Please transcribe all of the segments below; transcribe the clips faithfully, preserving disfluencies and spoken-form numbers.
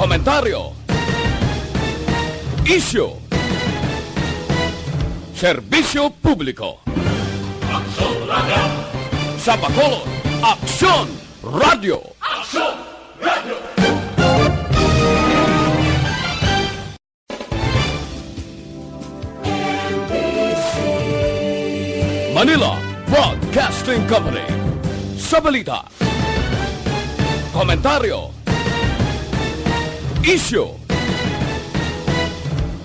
Komentaryo. Isyu. Serbisyo publiko. Aksyon Radio. Sa Bacolod, Aksyon Radio. Aksyon Radio. Manila Broadcasting Company. Sa balita, komentaryo, isyu,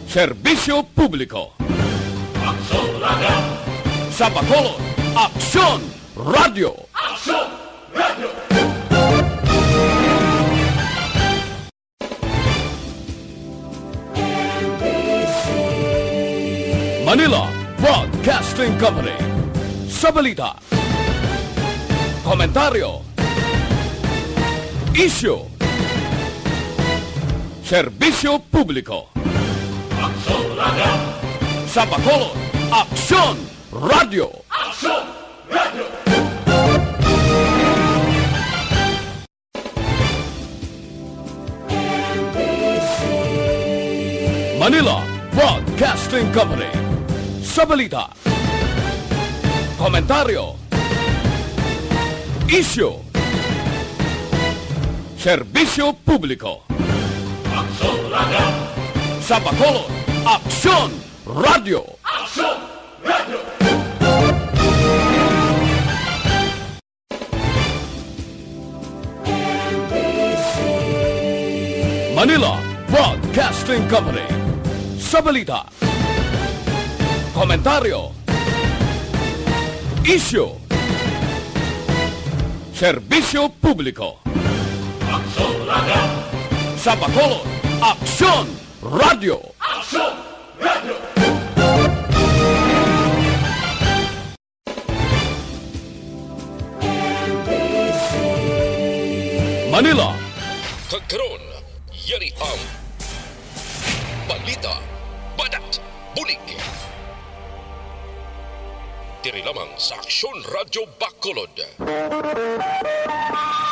serbisyo publiko. Aksyon Radio. Sa Bacolod, Aksyon Radio. Aksyon Radio. Manila Broadcasting Company. Sa balita, komentaryo, isyu, serbisyo publiko. Aksyon Radio. Sa Bacolod, Aksyon Radio. Aksyon Radio. Manila Broadcasting Company. Sa balita, komentaryo, isyu, serbisyo publiko. Aksyon Radio. Sa Bacolod, Aksyon Radio. Aksyon Radio. Manila Broadcasting Company. Sa balita, komentaryo, isyu, serbisyo publiko. Aksyon Radio. Sa Bacolod, Aksyon Radio. Aksyon Radio. Manila. Kag karon, yari ang balita, banat, bulig. Diri lamang sa Aksyon Radyo Bacolod.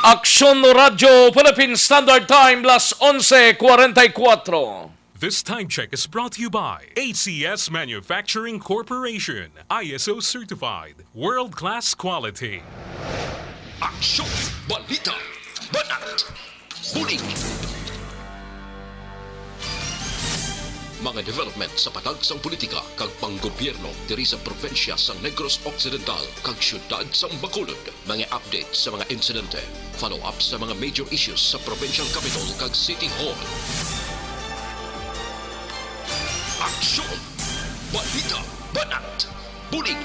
Aksyon Radyo Philippine Standard Time, las onse cuarenta y cuatro. This time check is brought to you by A C S Manufacturing Corporation, I S O certified, world-class quality. Aksyon, balita, banat, bulig. Mga development sa patag sang politika kag panggobyerno diri sa probinsya sang Negros Occidental kag siyudad sang Bacolod. Mga update sa mga insidente, follow-up sa mga major issues sa provincial capital kag city hall. Aksyon! Balita! Banat! Bulig!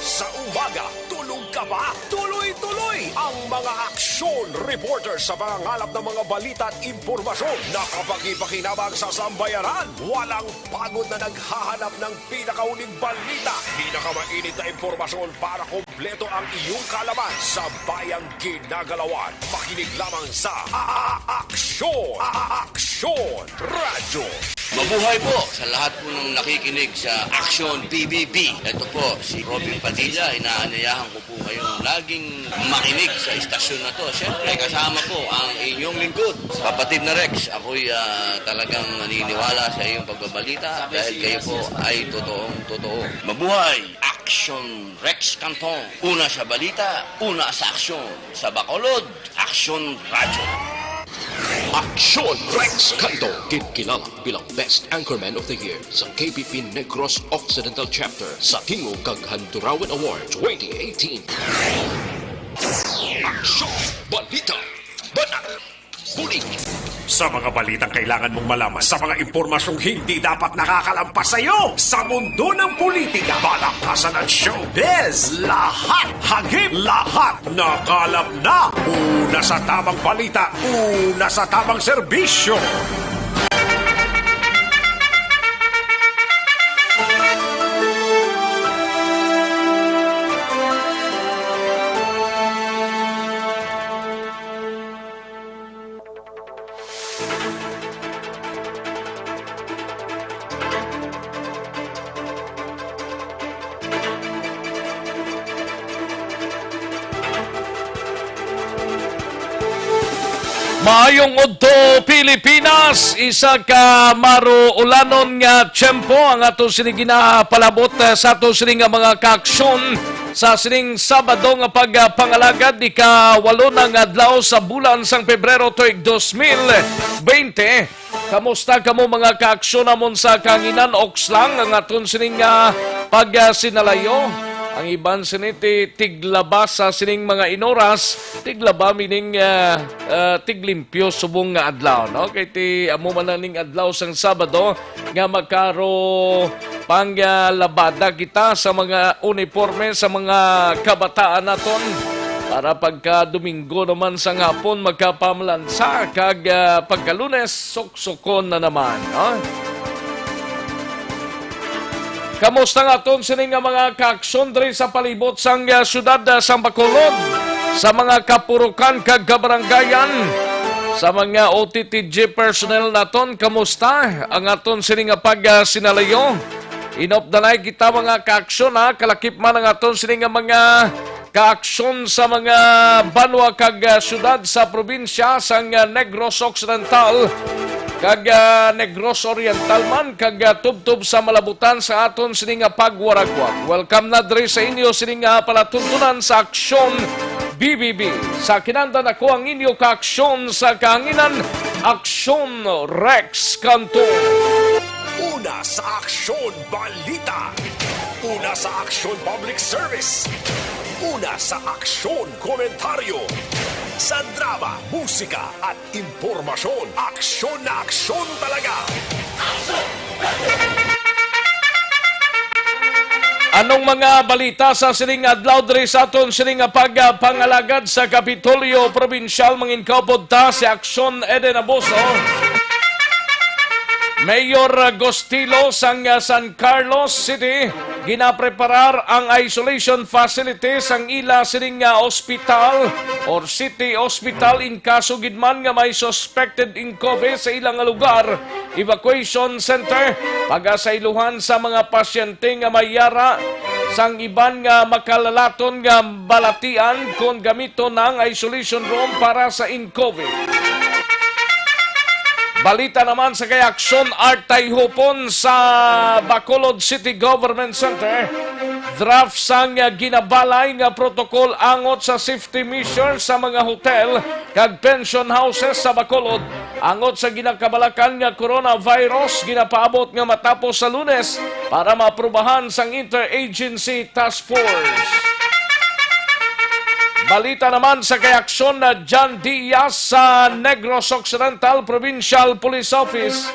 Sa umaga, tulog ka ba? Tuloy-tuloy ang mga aksyon reporter sa pangangalap ng mga balita at impormasyon na kapakipakinabang sa sambayanan. Walang pagod na naghahanap ng pinakauling balita, pinakamainit na impormasyon para kompleto ang iyong kaalaman sa bayang ginagalawan. Makinig lamang sa A-, A-, Aksyon, A-, A-, Aksyon Radyo. Mabuhay po sa lahat po ng nakikinig sa Aksyon P B B. Ito po si Robin Padilla. Inaanyayahan ko po kayong laging makinig sa istasyon na to. Siyempre, kasama po ang inyong lingkod, Kapatid na Rex. Ako'y, ah, talagang naniniwala sa iyong pagbabalita dahil kayo po ay totoong totoo. Mabuhay! Aksyon Rex Canton. Una sa balita, una sa aksyon. Sa Bacolod, Aksyon Radyo. Aksyon Rex Canton, ginkilala bilang Best Anchorman of the Year sa K P P Negros Occidental Chapter sa Tingog kag Handurawan Award twenty eighteen. Aksyon, balita, banat, bulig. Sa mga balitang kailangan mong malaman, sa mga impormasyong hindi dapat nakakalampas sa iyo, sa mundo ng politika, palakasan at showbiz, lahat hagip, lahat nakalap na. Una sa tamang balita, una sa tamang serbisyo. Maayong udto, Pilipinas. Isa ka maruulanon nga tiyempo ang ato sini ginapalabot, eh, sa ato sini nga mga kaaksyon sa sining Sabado nga pagpangalagad, ika-walo na nga adlaw sa bulan sang Pebrero tuig dos mil bente. Kamusta kamo, mga kaaksyon namon sa kahanginan? Oks lang ang aton sining, ah, pagsinalayo. Ang iban sini ti tiglaba sa sining mga inoras, tiglaba meaning, ah, ah, tiglimpyo subong nga adlaw, no? Kay ti amo man na ning adlaw sang Sabado nga makaro pang, ah, labada kita sa mga uniforme sa mga kabataan naton para pagka Domingo naman sa hapon magkapamalansa kag, ah, pagka Lunes suksukon na naman, no? Kamusta ang aton sini nga mga kaaksyon diri sa palibot sang, ah, siyudad, ah, sang Bacolod, sa mga kapurukan kag kabaranggayan, sa mga O T T G personnel naton? Kamusta ang aton sini nga pagsinalayo? Inop na kita, mga kaaksyon, ha. Kalakip man ang aton sini nga mga kaaksyon sa mga banwa kag, ah, siyudad sa probinsya sang, ah, Negros Occidental kag, ah, Negros Oriental man kag, ah, tubtob sa malabutan sa aton sini nga pagwaragwag. Welcome na diri sa inyo sini nga palatuntunan sa Aksyon B B B. Sa kinandan, ako ang inyo kaaksyon sa kahanginan, Aksyon Rex Canto. Una sa Aksyon Balita. Una sa Aksyon Public Service. Una sa Aksyon Komentaryo. Sa drama, musika, at impormasyon, aksyon na aksyon talaga. Anong mga balita sa sining adlaw diri sa aton sining nga pagpangalagad sa Kapitolyo Probinsyal? Mangin kaupod ta si Aksyon Eden Abuso. Mayor Gostilo sang, ah, San Carlos City, ginapreparar ang isolation facility sang ila sining nga ospital or city hospital in kaso gid man nga may suspected in COVID sa ila nga lugar, evacuation center. Pagkasailohan sa mga pasyente nga may yara sang iban nga makalalaton nga balatian kon gamiton ang isolation room para sa in COVID. Balita naman sa kay Aksyon Art Tayhupon sa Bacolod City Government Center. Draft sang ginabalay nga protocol angot sa safety measures sa mga hotel kag pension houses sa Bacolod angot sa ginakabalakan nga coronavirus ginapaabot nga matapos sa Lunes para maaprubahan sang Interagency Task Force. Balita naman sa kay Aksyon na John Diaz sa Negros Occidental Provincial Police Office.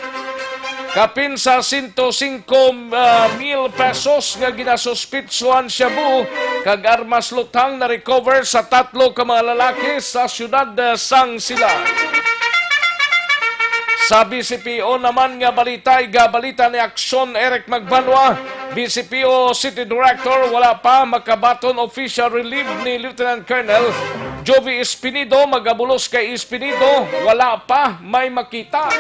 Kapin sa sento singko, ah, mil pesos nga ginasuspitsuhan shabu kag armas luthang na-recover sa tatlo ka mga lalaki sa siyudad, ah, sang Silay. Sa B C P O naman nga balita, igabalita ni Aksyon Eric Magbanwa, B C P O City Director, wala pa makabaton official relief ni Lieutenant Colonel Jovi Espinido. Magabulos kay Espinido, wala pa may makita.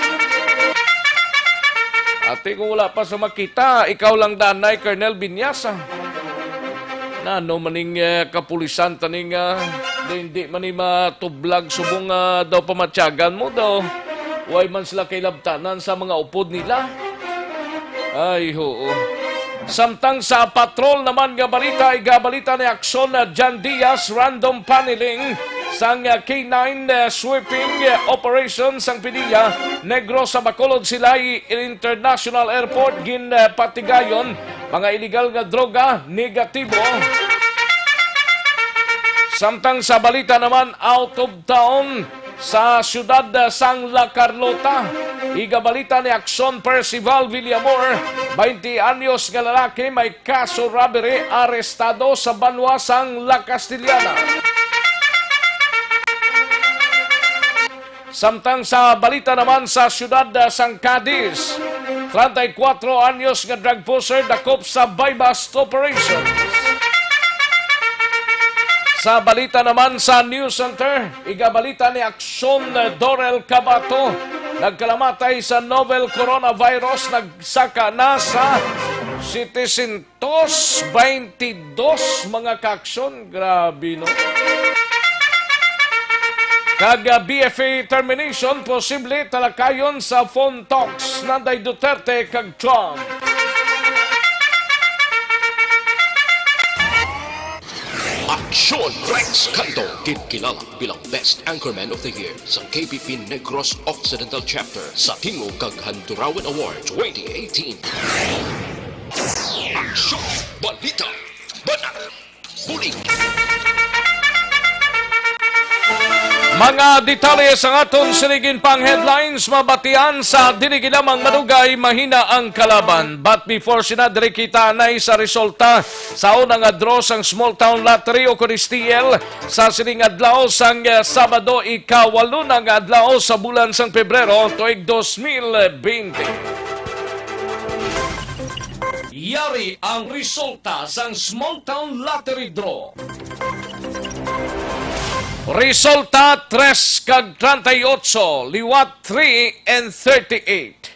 Ati, kung wala pa sa makita, ikaw lang danay, Colonel Binyasa. Na, ano man ning, eh, kapulisan taning, ah, di, hindi man ni matublag subong, ah, daw pamatyagan mo daw. Way man sila kay labtanan sa mga upod nila. Ay, oo. Samtang sa patrol naman nga balita, igabalita ni Aksyon na John Diaz, random paneling sang, ah, K nine, ah, sweeping, ah, operation sang Pinilla Negro sa Bacolod Silay International Airport, gin, ah, patigayon mga iligal nga droga, negatibo. Samtang sa balita naman, out of town, sa siyudad sang La Carlota, igabalita ni Aksyon Percival Villamor, baynte anyos nga lalaki may kaso robbery, arestado sa banwa sang La Castellana. Samtang sa balita naman sa siyudad, ah, sang Cadiz, treinta y cuatro anyos nga drug pusher dakop sa buy-bust operation. Sa balita naman sa News Center, igabalita ni Aksyon Dorel Cabato, nagkalamatay sa novel coronavirus, nagsaka na sa siyete syentos baynte dos, mga kaaksyon. Grabe, no? Kag, ah, B F A termination posible talakayon sa phone talks, Nanday Duterte kag Trump. Aksyon! Rex Cantong, ginkilala bilang Best Anchorman of the Year sa K P P Negros Occidental Chapter sa Tingog kag Handurawan Award twenty eighteen. Aksyon! Balita! Banat! Bulig! Mga detalye sang aton sining pang headlines, mabatian sa Dili Ginamang Madugay, Mahina ang Kalaban. But before sina, diri kita anay sa resulta sa una nga draw sang Small Town Lottery o kon S T L sa sining adlaw sang, eh, Sabado, ikawalo na nga adlaw sa bulan sang Pebrero, tuig dos mil bente. Yari ang resulta sang Small Town Lottery Draw. Resulta, tres kag treinta y ocho, liwat three and thirty-eight.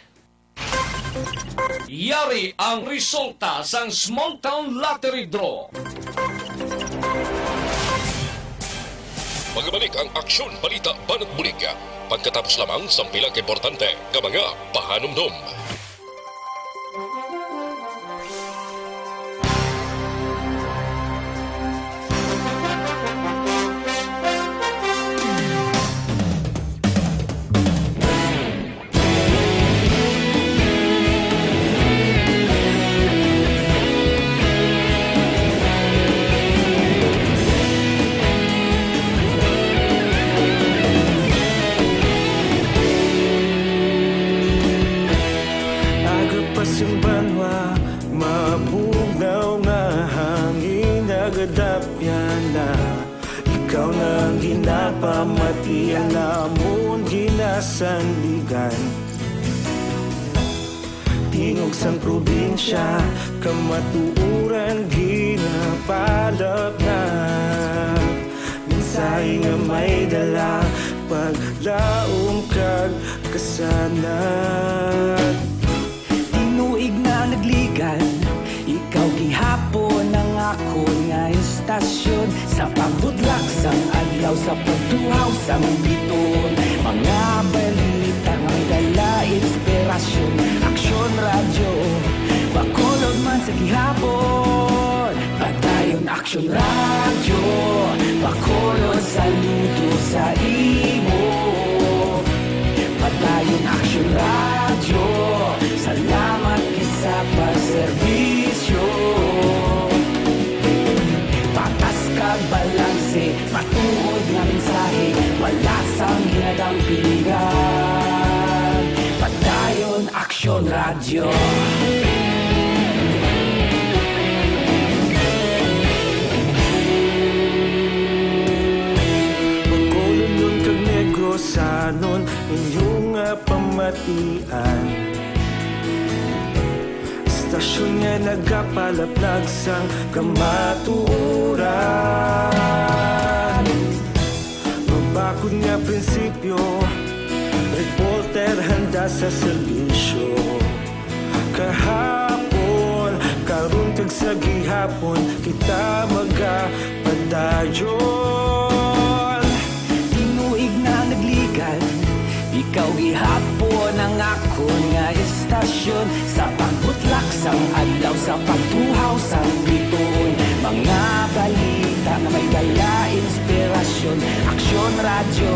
Yari ang resulta sang Small Town Lottery Draw. Magabalik ang Aksyon Balita Banat Bulig pagkatapos lamang sang pila ka importante nga mga pahanumdom. Aga pa sing banwa, mabugnaw nga hangin, nagadapyan na. Ikaw na ang ginapamati, ang amon ginasandigan. Tingog sang probinsya, kamatuoran ginapalapnap. Mensahe nga may dala, paglaom kag kasanag. Tinuig na nagligad, ikaw gihapon ang akon nga istasyon. Sa pagbudlak sang adlaw, sa pagtuhaw sang bituon, mga balita nga may dala inspirasyon. Aksyon Radyo, Bacolod man sa gihapon. Padayon Aksyon Radyo, Bacolod, saludo sa imo. Padayon Aksyon Radyo, salamat gid sa pagserbisyo. Patas kag balanse, matuod nga mensahe, wala sang ginadampingan. Padayon Aksyon Radyo. Bacolodnon kag Negrosanon, inyo nga pamatian. Istasyon nga nagapalaplag sang kamatuoran. Mabakod nga prinsipyo, reporter handa sa serbisyo. Kahapon, karon kag sa gihapon, kita magapadayon. Tinuig na nagligad, ikaw gihapon ang akon nga istasyon. Sa pagbutlak sang adlaw, sa pagtuhaw sang bituon, mga balita nga may dala inspirasyon. Aksyon Radyo,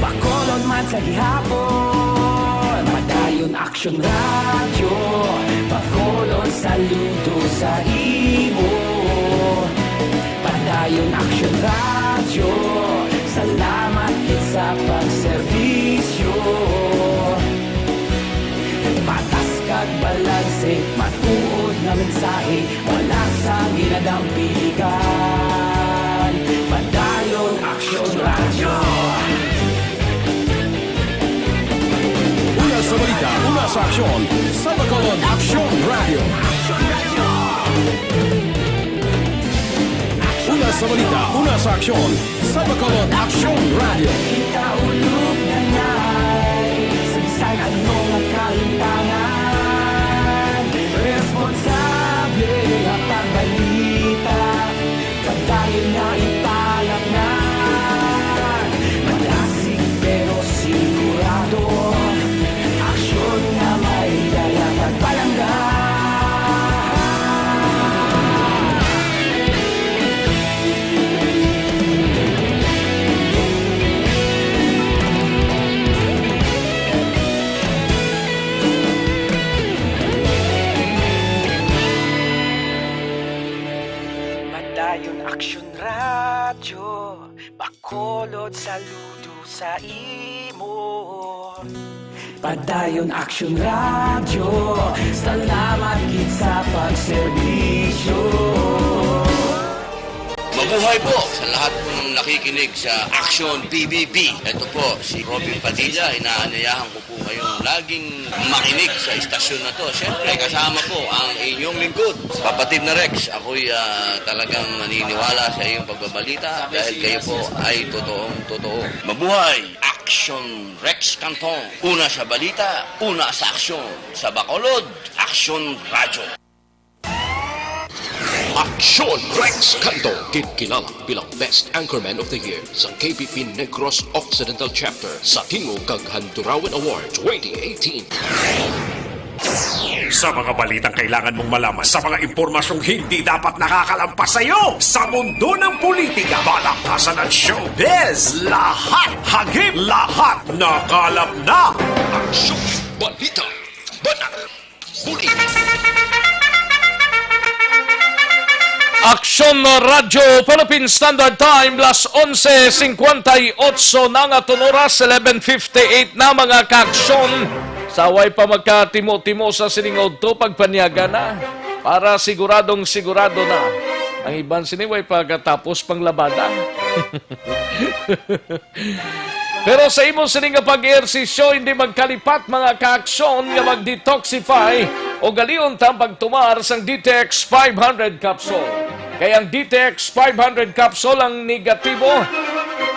Bacolod man sa gihapon. Padayon Aksyon Radyo, Bacolod, saludo sa imo. Padayon Aksyon Radyo, salamat gid sa pagserbisyo. Patas kag balanse, matuod nga mensahe, wala sang ginadampigan. Padayon Aksyon Radyo. Una sa balita, una sa aksyon, sa Bacolod Aksyon Radyo. Una sa balita, una sa aksyon, sa Bacolod Aksyon Radyo. Kita ulog na nay, sa bisan ano nga kalimtangan, responsable nga pagbalita. Padayon nga ipalapngan, mataas Aksyon nga may dala pagpalangga. Padayon Aksyon Radyo, Bacolod, saludo sa imo. Padayon Aksyon Radyo, salamat gid sa pagserbisyo. Mabuhay po sa lahat ng nakikinig sa Action P B B. Ito po si Robin Padilla. Inaanyayahan ko po kayong laging makinig sa istasyon na to. Siyempre, kasama po ang inyong lingkod, Papa Tim na Rex. Ako'y ah, talagang naniniwala sa iyong pagbabalita dahil kayo po ay totoong totoo. Mabuhay! Action Rex Cantong. Una sa balita, una sa aksyon. Sa Bacolod, Action Radyo. Aksyon Rex Canto, gid kilala bilang Best Anchorman of the Year sa K B P Negros Occidental Chapter sa Tingog kag Handurawan Award twenty eighteen. Sa mga balitang kailangan mong malaman, sa mga impormasyong hindi dapat nakakalampas sa iyo, sa mundo ng politika, balaktasan at showbiz, lahat hagip, lahat nakalap na. Aksyon, balita, balak, politika. Aksyon Radyo Philippine Standard Time, las onse cincuenta y ocho na nga aton oras, eleven fifty-eight na, mga kaaksyon. Sa way pa magkatimo-timo sa sining udto, pagpanyaga na para siguradong sigurado na. Ang iban sini way pa katapos panglabada. Pero sa imo sini nga pag-ehersisyo, hindi magkalipat, mga kaaksyon, nga mag-detoxify o galion ta ang pagtumar sang D T X five hundred capsule. Kay ang D T X five hundred capsule ang negatibo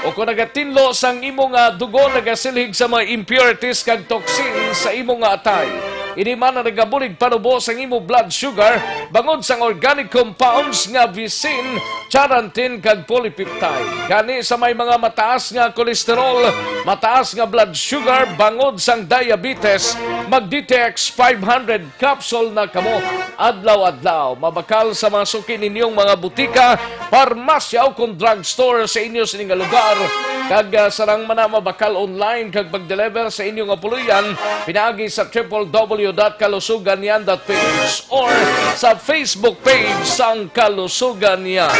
o kung nagatinlo sang imo nga dugo, nagasilhig sa mga impurities kag toxins sa imo nga atay. Ini man ang nagabulig panubo sang imo blood sugar bangod sang organic compounds nga visin, charantin kag polypeptide. Gani sa may mga mataas nga cholesterol, mataas nga blood sugar, bangod sang diabetes, mag D T X five hundred capsule na kamo adlaw-adlaw. Mabakal sa mga suki ninyong mga butika, parmasya o kon drugstore sa inyo sini nga lugar. Kag ah, sarang man na mabakal online kag pag-deliver sa inyo nga puloy-an pinaagi sa triple W dot kalusuganyan dot P H or sa Facebook page sang Kalusuganyan.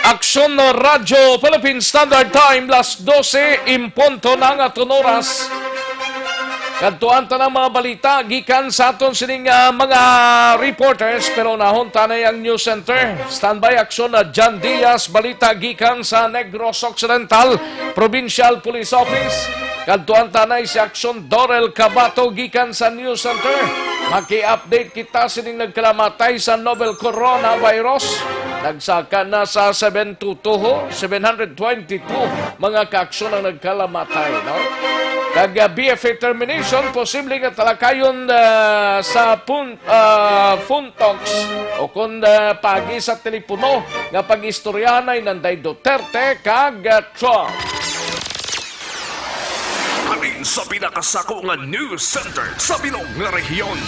Aksyon Radyo Philippine Standard Time, las dose en punto na nga aton oras. Kadtuan ta ng mga balita gikan sa aton sining ah, mga reporters, pero unahon ta na ang news center. Standby, Aksyon na John Diaz, balita gikan sa Negros Occidental Provincial Police Office. Kadtuan ta na si Aksyon Dorel Cabato gikan sa news center. Maki-update kita sining nagkalamatay sa novel coronavirus. Nagsaka na sa seven to two, seven hundred twenty-two mga kaaksyon ang nagkalamatay, no? Kag ah, B F A termination, posible nga talakayon ah, sa pun, ah, phone talks o kun ah, paagi sa telepono nga pag-istoryahanay Nanday Duterte kag ah, Trump. Halin sa pinakasako nga news center sa bilog nga rehiyon.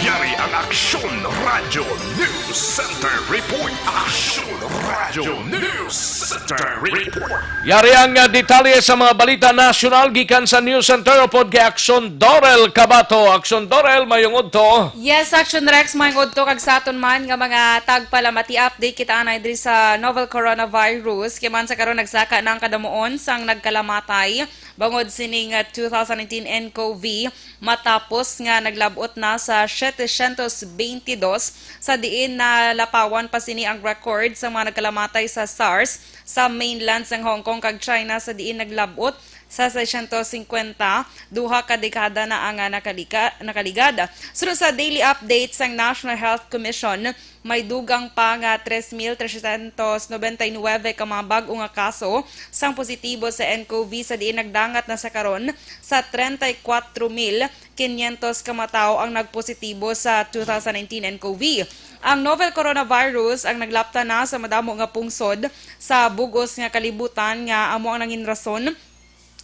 Yari ang Aksyon Radyo News Center Report. Aksyon Radyo News Center Report. Yari ang ah, detalye sa mga balita nasyonal gikan sa News Center upod kay Aksyon Dorel Cabato. Aksyon Dorel, mayong udto. Yes, Action Rex, may udto kag sa aton man nga mga tagpalamati, update kita anay diri sa novel coronavirus. Kay man sa karon nagsaka na ang kadamuon sang nagkalamatay bangod sining ah, two thousand nineteen N C O V, matapos nga naglab-ot na sa setecientos veintidós, sa diin nalapawan pa sini ang record sa mga nagkalamatay sa SARS sa mainland sang Hong Kong kag China, sa diin naglab-ot Sa sesenta, duha ka dekada na ang, ah, nakalika-, nakaligad. Sunod sa daily update sang National Health Commission, may dugang pa nga tres mil trescientos noventa y nueve ka mga bag-o nga kaso sang positibo sa N C O V, sa diin nagdangat na sa karon sa treinta y cuatro mil quinientos ka mga tawo ang nagpositibo sa two thousand nineteen N C O V. Ang novel coronavirus ang naglapta na sa madamo nga pungsod sa bug-os nga kalibutan, nga amo ang nangin rason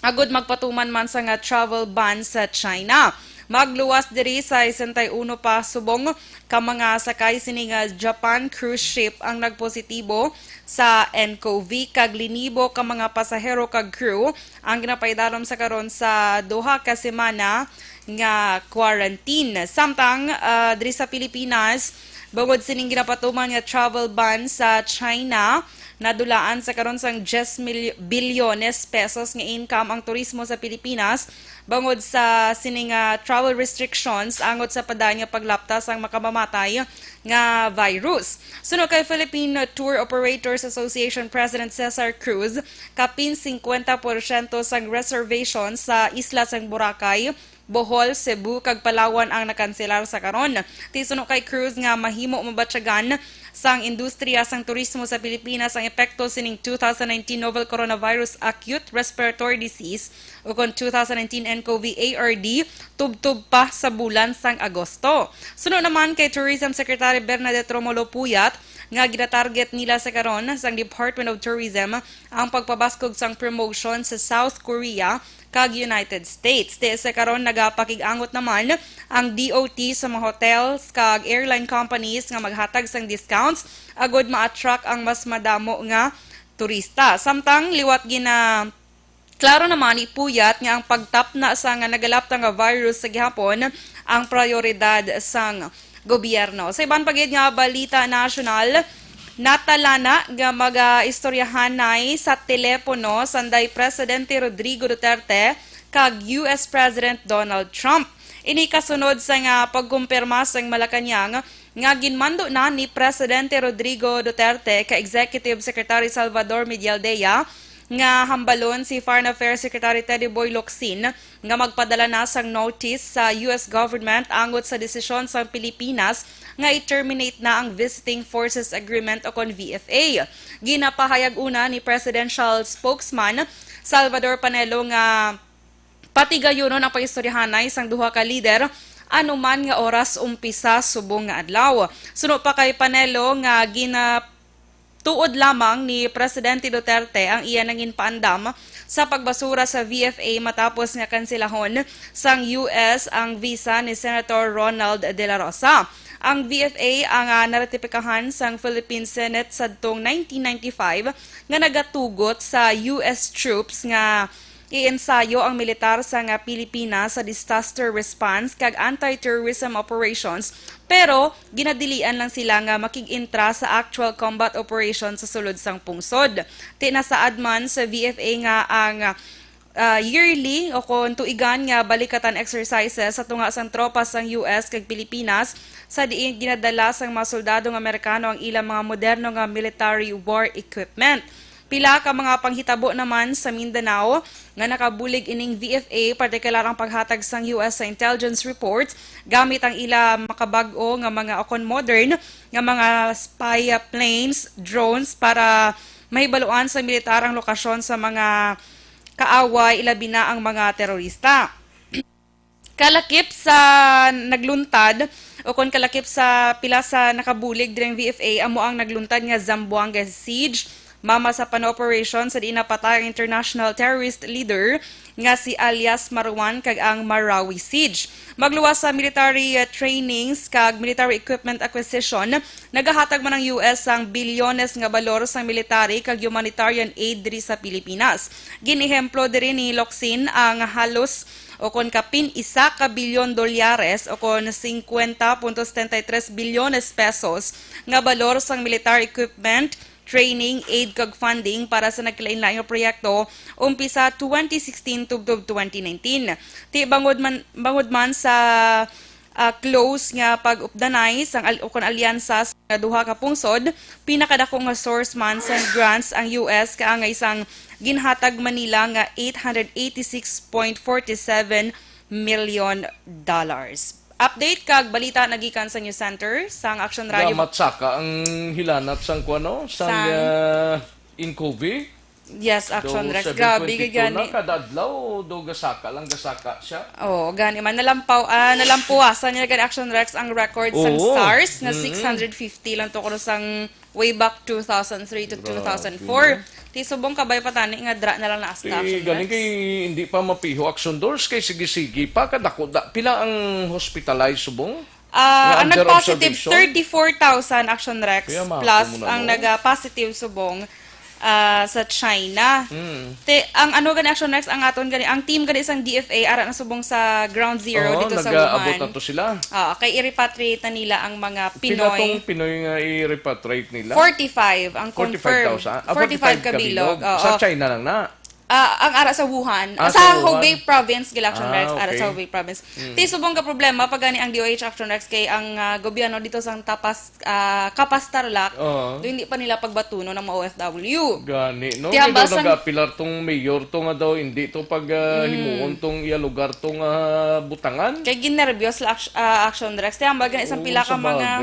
agud magpatuman man sa nga travel ban sa China. Magluwas diri sa sesenta y uno pa subong ka mga sakay sini nga Japan cruise ship ang nagpositibo sa N C O V, kag linibo ka mga pasahero kag crew ang ginapaidalom sa karon sa duha ka semana nga quarantine. Samtang, ah, diri sa Pilipinas, bangod sining ginapatuman nga travel ban sa China, nadulaan sa karon sang diyes mil-, bilyones pesos nga income ang turismo sa Pilipinas bangod sa sining, ah, travel restrictions angot sa padayon nga paglapta sang makamamatay nga virus. Suno kay Philippine Tour Operators Association President Cesar Cruz, kapin singkwenta porsyento sang reservation sa isla sang Boracay, Bohol, Cebu, kag Palawan ang nakanselar sa karon. Ti suno kay Cruz nga mahimo mabatyagan sang industriya sang turismo sa Pilipinas ang epekto sining two thousand nineteen novel coronavirus acute respiratory disease, o kon two thousand nineteen N C O V A R D, tubtob pa sa bulan sang Agosto. Suno naman kay Tourism Secretary Bernadette Romulo Puyat nga ginatarget nila sa karon sang Department of Tourism ang pagpabaskog sang promotion sa South Korea kag United States. Ti sa karon nagapakig-angot naman ang D O T sa mga hotels kag airline companies nga maghatag sang discounts agud ma-attract ang mas madamo nga turista. Samtang liwat gina Klaro naman ni Puyat nga ang pagtapna sa nga nagalapta nga virus sa gihapon ang prioridad sang gobyerno. Sa iban pa gid nga balita nasyonal, natalana nga magaistoryahanay sa telepono sanday Presidente Rodrigo Duterte kag U S President Donald Trump. Ini kasunod sa nga pagkumpirma sang Malacañang nga ginmando na ni Presidente Rodrigo Duterte kay Executive Secretary Salvador Medialdea nga hambalon si Foreign Affairs Secretary Teddy Boy Locsin nga magpadala na sang notice sa U S government angot sa desisyon sang Pilipinas nga i-terminate na ang Visiting Forces Agreement o kon V F A. Ginapahayag una ni Presidential Spokesman Salvador Panelo nga patigayunon ang pag-istoryahanay sang duha ka lider anuman nga oras umpisa subong nga adlaw. Suno pa kay Panelo nga ginatuod lamang ni Presidente Duterte ang iya nangin paandam sa pagbasura sa V F A matapos nga kanselahon sang U S ang visa ni Senator Ronald De La Rosa. Ang V F A ang, ah, naratipikahan sang Philippine Senate sadtong nineteen ninety-five nga nagatugot sa U S troops nga iensayo ang militar sa nga Pilipinas sa disaster response kag anti-terrorism operations, pero ginadilian lang sila nga makig-intra sa actual combat operation sa sulod sang pungsod. Ti nasaad man sa V F A nga ang, ah, yearly o kon tuigan nga balikatan exercises sa tunga sang tropa sang U S kag Pilipinas, sa diin ginadala sang mga soldado nga Amerikano ang ilang mga moderno nga military war equipment. Pila ka mga panghitabo naman sa Mindanao nga nakabulig ining V F A, partikular ang paghatag sang U S sa intelligence reports gamit ang ila makabag-o nga mga o kon modern nga mga spy, ah, planes, drones para mahibaluan sa militar ang lokasyon sa mga kaaway, ilabi na ang mga terorista. Kalakip sa nagluntad, o kon kalakip sa pila sa nakabulig diri ang V F A, amo ang nagluntad nga Zamboanga Siege, Mama Sapano Operation, sa diin napatay ang international terrorist leader nga si alias Marwan, kag ang Marawi Siege. Magluwas sa military, uh, trainings kag military equipment acquisition, nagahatag man ang U S sang bilyones nga balor sang military kag humanitarian aid diri sa Pilipinas. Ginehemplo diri ni Locsin ang halos o kon kapin isa ka bilyon dolyares o kon singkwenta punto setenta y tres bilyones pesos nga balor sang military equipment, training, aid kag funding para sa nagkalainlain nga proyekto umpisa twenty sixteen tubtob twenty nineteen. Ti bangod man, bangod man sa ah, close nga pag-updanay sang al-, ukon alyansa sa mga duha ka pungsod, pinakadako nga source man sang grants ang U S kaangay sang ginhatag Manila nga eight hundred eighty-six point forty-seven million dollars. Update kag balita nagikan sa News Center sang Action Radio. Gamat saka ang hilanat sang kuan, no? Sang, sang ah, Incovi. Yes, Action Rex. Grabe, gani. Kada adlaw, do gasaka lang, gasaka siya. Oo, gani man. Nalampaw, ah, nalampuasan nila gani, Action Rex, ang record sang SARS nga six hundred fifty lang to kuno sang way back two thousand three to two thousand four. Ti subong kabay pa tani nga dra na lang naasta, Action Rex. Galing kay hindi pa mapiho, Action Dors, kay sige-sige pa, kadako da. Pila ang hospitalized subong? Ah, ang nag-positive, thirty-four thousand, Action Rex, plus ang naga-positive subong, ah, sa China. Te, ang ano gani, Action Rex, ang aton gani, ang team gani sang D F A ara na subong sa ground zero dito sa Wuhan. Oo, nag-aabot na to sila. Oo, kay i-repatriate na nila ang mga Pinoy. Pila tong Pinoy nga i-repatriate nila? Forty-five ang confirmed. Forty-five thousand? Ah, forty-five kabilog. Sa China lang na. Ah, ang ara sa Wuhan. Ah, sa Hubei province, gila, Action Rex, ara sa Hubei province. Ti subong ka problema pa gani ang D O H, Action Rex, kay ang, ah, gobyerno dito sang Tapas, ah, Kapas Tarlac, do hindi pa nila pagbatunon ang mga O F W. Gani, no? Ti hambal sang nagapilar tong mayor to nga daw hindi to pag, ah, himuon tong iya lugar tong, ah, butangan. Kay ginerbyos la, Action, ah, Action Rex. Ti hambal gani sang pila ka mga,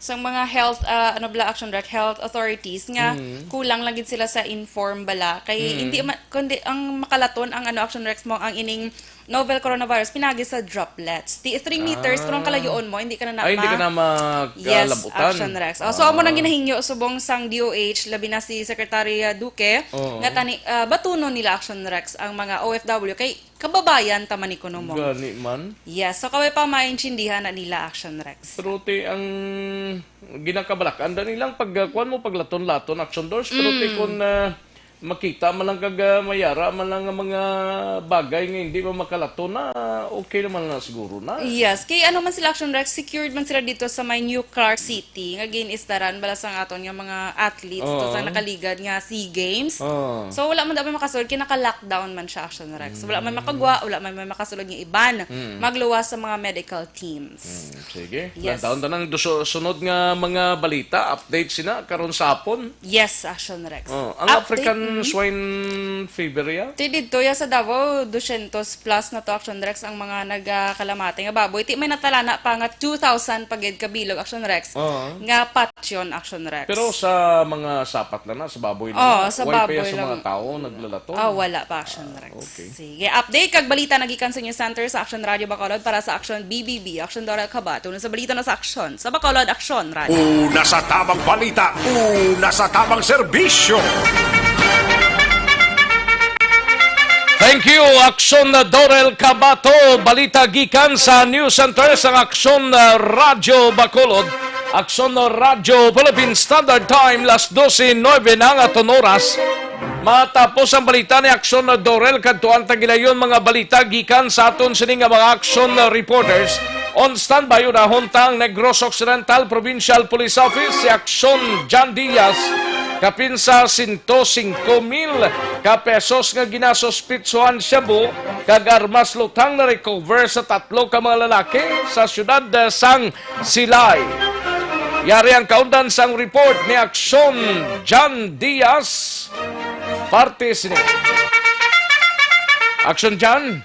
sang mga health, ah, ano bala, Action Rex, health authorities nga kulang lang gid sila sa inform bala. Kay hindi man, kundi ang makalaton ang ano, Action Rex, mo ang ining novel coronavirus pinagi sa droplets. Ti three meters, kung kalayoon mo, hindi ka na na. Ay, hindi ka na makalabutan. Yes, Action Rex. Oh, so, amo nang ginahingyo subong sang D O H, labi na si Secretary, ah, Duque, nga tani, ah, batunon nila, Action Rex, ang mga O F W kay kababayan ta man ni kuno mo. Gani man. Yes, so kaway pa maintindihan na nila, Action Rex. Pero ti ang ginakabalakan da nilang pag, ah, kuwan mo, paglaton-laton, Action Dors, pero ti kun, ah, makita man lang kag, ah, mayara man lang nga mga bagay nga hindi man makalato na, okay naman na siguro na. Yes, kay ano man sila, Action Rex, secured man sila dito sa may New Clark City nga gin-istaran bala sang aton nga mga athletes to sa nakaligad nga SEA Games. So wala man dapat makasulod kay naka-lockdown man siya, Action Rex. So, wala man makagwa, wala man may makasulod nga iban. Magluwas sa mga medical teams. Mm, sige. Yes. Lantaon ta nang duso-, sunod nga mga balita, update sina karon sa hapon. Yes, Action Rex. Oh, ang African swine fever ya? Ti didto ya sa Davao, dusyentos plus na to, Action Rex, ang mga nagakalamati nga baboy. Ti may natalana pa nga two thousand pa gid ka bilog, Action Rex, nga patyon, Action Rex. Pero sa mga sapat lang na, sa baboy lang na. Oo, sa baboy lang. Way pa ya sa mga tao naglalato. Ah, wala pa, Action Rex. Okay. Sige, update kag balita nagikan sa News Center sa Action Radio Bacolod para sa Action B B B, Action Dora Cabato. Una sa balita na sa Action. Sa Bacolod, Action Radio. Una sa tamang balita, una sa tamang serbisyo. Thank you, Action Dorel Cabato. Balita gikan sa News Center sang Action, uh, Radio Bacolod. Action Radio Philippine Standard Time, las doce nueve na ang aton oras. Matapos ang balita ni Action Dorel, kadtuan ta gilayon mga balita gikan sa aton sini nga mga action reporters. On standby, unahon ta ang Negros Occidental Provincial Police Office, si Action John Diaz, kapin sa sento singko mil ka pesos nga ginasuspitsuhan shabu kag armas lutang na recover sa tatlo ka mga lalaki sa siyudad, eh, sang Silay. Yari ang kaundan sang report ni Action John Diaz. Parte sini. Action John.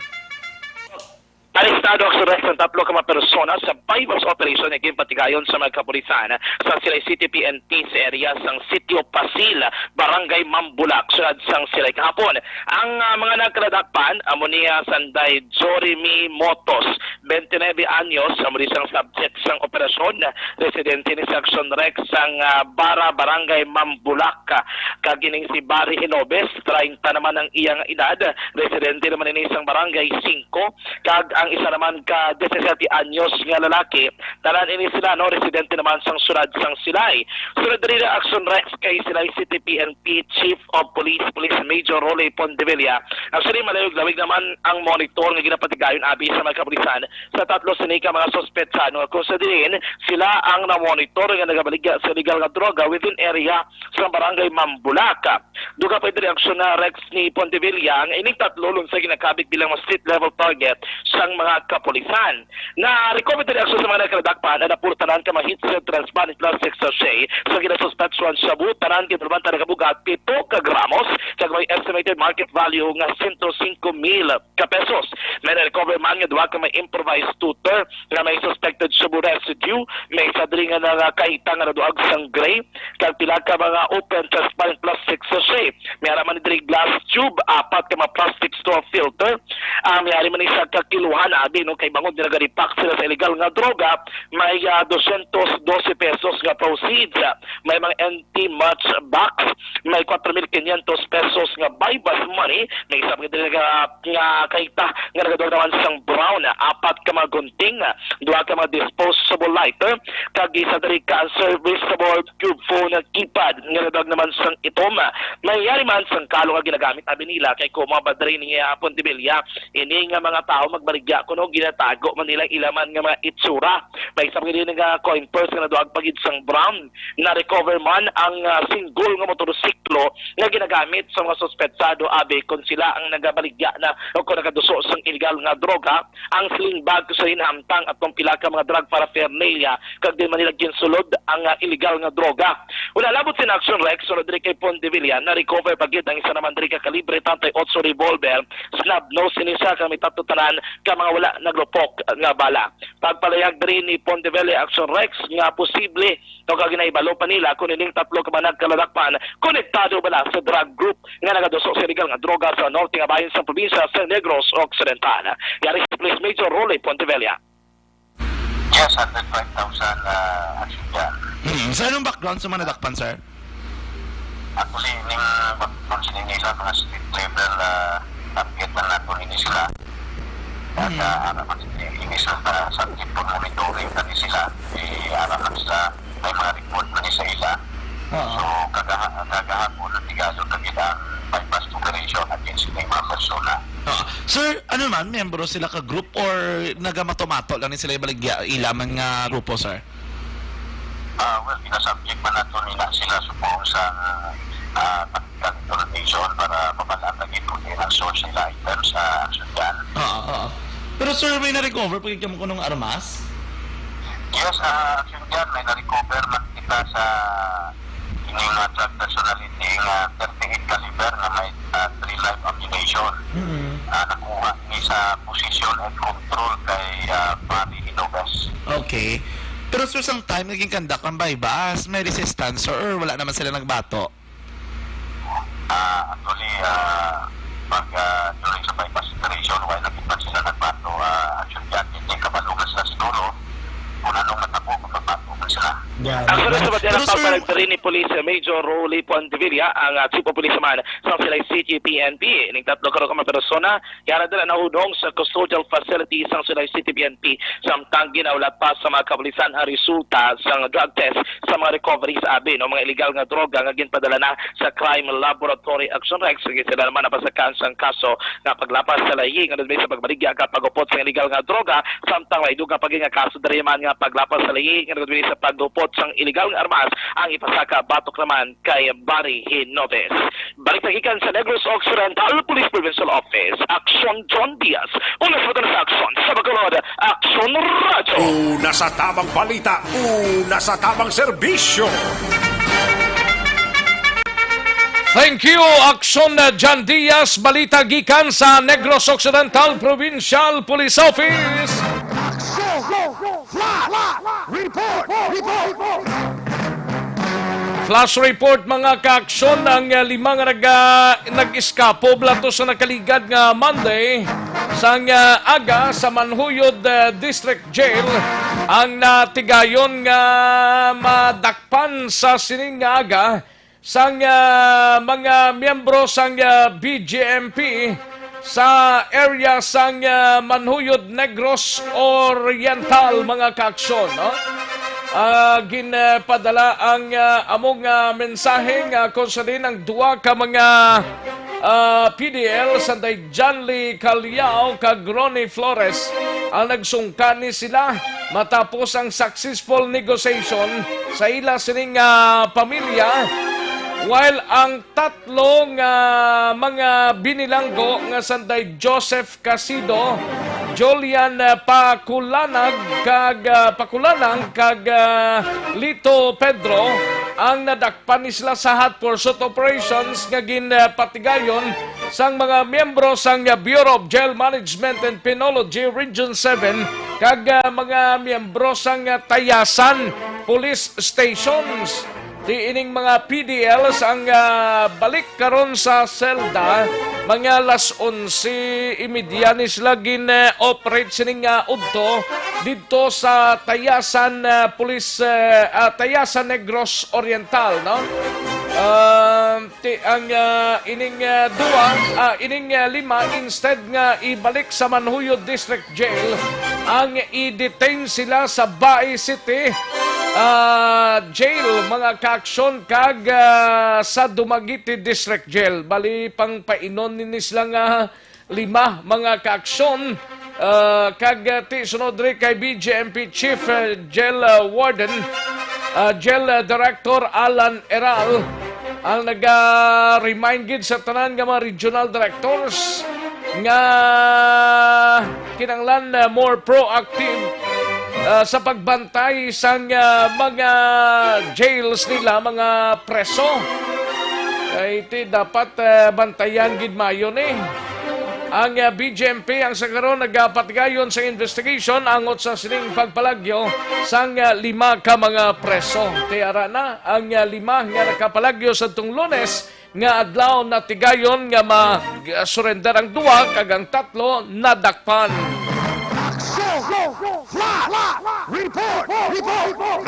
Arestado, Action Rex, ang tatlo ka mga persona sa buy-bust operation nga ginpatigayon sa mga kapulisan sa Silay City P N P sa area sang Sitio Pasil, Barangay Mambulak, siyudad sang Silay kahapon. Ang, ah, mga nagkaladakpan, amo ni, ah, Sanday Jory Mi Motos, twenty-nine anyos, amo ni sang subject sang operasyon, residente ni Action Rex sang, ah, Bara, Barangay Mambulak, ah, kag ining si Barry Hinobes, treinta naman ang iyang edad, residente naman ini sang Barangay Cinco, kag ang isa naman ka disisete anyos nga lalaki, tanan ini sila, no, residente naman sang siyudad sang Silay. Sunod diri na, Action Rex, kay Silay City P N P Chief of Police, Police Major Rolly Pondevilla. Actually, malayog-lawig naman ang monitor nga ginapatigayon abi sa mga kapulisan sa tatlo sini ka mga suspetsa, no, kung sa diin sila ang namonitor nga nagabaligya sa illegal nga droga within area sa Barangay Mambulak. Dugang pa diri, Action Rex, ni Pondevilla nga ining tatlo lunsay ginakabig bilang mga street level target sang mga kapulisan. Na-recover diri ang sa mga nagkaladakpan ang napulot tanan ka mga heat-sealed transparent plastic sachet sa ginasuspetsyohan shabu, tanan ginpalabanta nga bugat pito ka gramos, kag may estimated market value nga sento singko mil ka pesos. May na-recover man nga duha ka may improvised tutor nga may suspected shabu residue, may isa diri nga nakahita nga naduag sang gray, kag pila ka mga open transparent plastic sachet. May ara man diri glass tube, apat ka mga plastic straw filter. Ah, may ari man isa ka kiluhan, abi, no, kay bangod nga nagalipak sila sa illegal nga droga, may, ah, dosyentos dose pesos nga proceeds. May mga empty match box, may kwatro mil kinyentos pesos nga buy-bust money, may isa pa diri nga, nga kahita nga nagadugang naman sang brown, apat ka mga gunting, duha ka mga disposable lighter, kag isa diri ka unserviceable cube phone keypad nga nagadugang naman sang itom. May yari man sang kalo nga ginagamit abi nila kay kung mga badre ni, ah, Pontevilla, ini nga mga tawo magbaligya kuno ginatago man nila ila man nga mga itsura. May isa pa gid nga coin purse nga naduag pa gid sang brown. Na-recover man ang, ah, single nga motorsiklo nga ginagamit sa mga suspetsado abi kon sila ang nagabaligya na o kon nagaduso sang illegal nga droga, ang sling bag sa hinamtang atong pila ka mga drug paraphernalia, kag di man nila ginsulod ang, ah, illegal nga droga. Wala labot sin Action Rex, sunod diri kay Pontevilla, na-recover pa gid ang isa naman diri ka kalibre thirty-eight revolver, snub nose ini siya kag may tatlo tanan ka mga wala naglupok nga bala. Pagpalayag diri ni Pontevilla Action Rex nga posible o kag ginahibalo pa nila kung ining tatlo ka mga nagkaladakpan konektado bala sa drug group nga nagaduso sa illegal nga droga sa norte nga bahin sa probinsya sa Negros Occidental. Yari si Police Major Rolly Pontevilla. Yes, hundred five thousand, ah, action dyan. Hmm. Sa anong background sa mga nadakpan, sir? Actually, ning pag-, pag-, nila mga street level, ah, target na nato ini sila. At, Mm. ah, ara man ini, ini sa, sa, sa tipo monitoring na ni sila, eh, ara man sila, may mga report na ni sa ila. Oo. So, kagaha-, kagahapon, natigayon na gid ang buy-bust operation against ning mga persona. Oo. Sir, ano man, miyembro sila ka group or nagamato-mato lang ni sila ibaligya, ila man nga grupo, sir? Ah, well, ginasubject man nato ni na sila subong sa, ah, tactical interrogation para mabal-an lagi kung ano ang source nila items sa action dyan. Oo, oo. Pero, sir, may na-recover pa gid kamo kunong armas? Yes, ah, action dyan, may na-recover man kita sa ining, ah, drug personality nga thirty-eight caliber nga may, ah, three live ammunition. Mm. Ah, nakuha ni sa possession and control kay, ah, Barry Hinoves. Okay. Pero, sir, sang time nga ginkandak ang buy-bust, may resistance, sir, or wala naman sila nagbato? Ah, actually, ah, pag, ah, during sa buy-bust operation, wala na gid man sila nagbato, ah, action dyan. Hindi kabalo man sila siguro kung anong matabo kung magbato man sila. Yeah. Ang sunod sa Pero, sir, pagpalag diri ni Police Major Rolly Pontevilla, ang, ah, Chief of Police man sa Silay City P N P. Ning tatlo ka mga persona, yara dira nahunong sa custodial facility sang Silay City P N P, samtang ginaulat pa sa mga kapulisan ang resulta sang drug test sa mga recovery sa abi, no, mga illegal nga droga nga ginpadala na sa Crime Laboratory Action Rex. Sige, sila naman napasakaan sang kaso nga paglapas sa layi nga nagdala sa pagbaligya kag pag-upod sa illegal nga droga, samtang may dugang pa gid nga kaso diri man nga paglapas sa layi nga nagdala sa pag-upod sang illegal nga armas ang ipasaka batok naman kay Barry Hinoves. Balik na gikan sa Negros Occidental Police Provincial Office, Aksyon John Diaz. Una sa mga sa Aksyon sa Bacolod, Aksyon Radyo. Una sa tamang balita, una sa tamang serbisyo. Thank you, Aksyon John Diaz. Balita gikan sa Negros Occidental Provincial Police Office. Aksyon! Flash! Report! Report! Flash report, mga kaaksyon, ang, ah, lima nga nag-, nag-eskapo bala to sa nakaligad nga Monday sang, ah, aga sa Manjuyod, ah, District Jail ang natigayon nga madakpan sa sining nga aga sang, ah, mga miyembro sang, ah, B J M P sa area sang, ah, Manjuyod, Negros Oriental, mga kaaksyon, no? Ah, ginpadala ang, ah, among, ah, mensahe nga kung sa din ang duha ka mga, ah, P D L, sanday John Lee Callao kag Ronnie Flores, ang nagsungka ni sila matapos ang successful negotiation sa ila sining, ah, pamilya. While ang tatlo nga mga binilanggo nga sanday Joseph Casido, Julian, ah, Pakulanag kag, ah, Pakulanang kag, ah, Lito Pedro ang nadakpan ni sila sa hot pursuit operations nga ginpatigayon sang mga miyembro sang Bureau of Jail Management and Penology Region seven kag, ah, mga miyembro sang, ah, Tayasan Police Stations. Ti ining mga P D Ls ang, ah, balik karon sa selda, mga alas onse y media ni sila gin-operate sining, ah, udto didto sa Tayasan, ah, Police, ah, ah, Tayasan Negros Oriental, no? Um, ti ang, ah, ining, ah, duwa, ah, ining, ah, lima, instead nga ibalik sa Manjuyod District Jail, ang i-detain sila sa Bae City, ah, Jail, mga kaaksyon, kag, ah, sa Dumaguete District Jail. Bali, pangpainon ni sila nga lima, mga kaaksyon. Ah, kag, ah, ti sunod diri kay B J M P Chief, ah, Jail, ah, Warden, ah, Jail, ah, Director Alan Eral, ang naga-remind gid sa tanan nga mga regional directors nga kinahanglan, ah, more proactive, ah, sa pagbantay sang, ah, mga jails nila, mga preso. Kay ti dapat, ah, bantayan gid maayo ni. Ang, ah, B J M P ang sa karon nagapatigayon sa investigation angot sa sining pagpalagyo sang, ah, lima ka mga preso. Ti ara na ang, ah, lima nga nakapalagyo sa tong Lunes nga adlaw natigayon nga mag-surrender ang duwa kag ang tatlo nadakpan. Aksyon! Flash! Report! Report!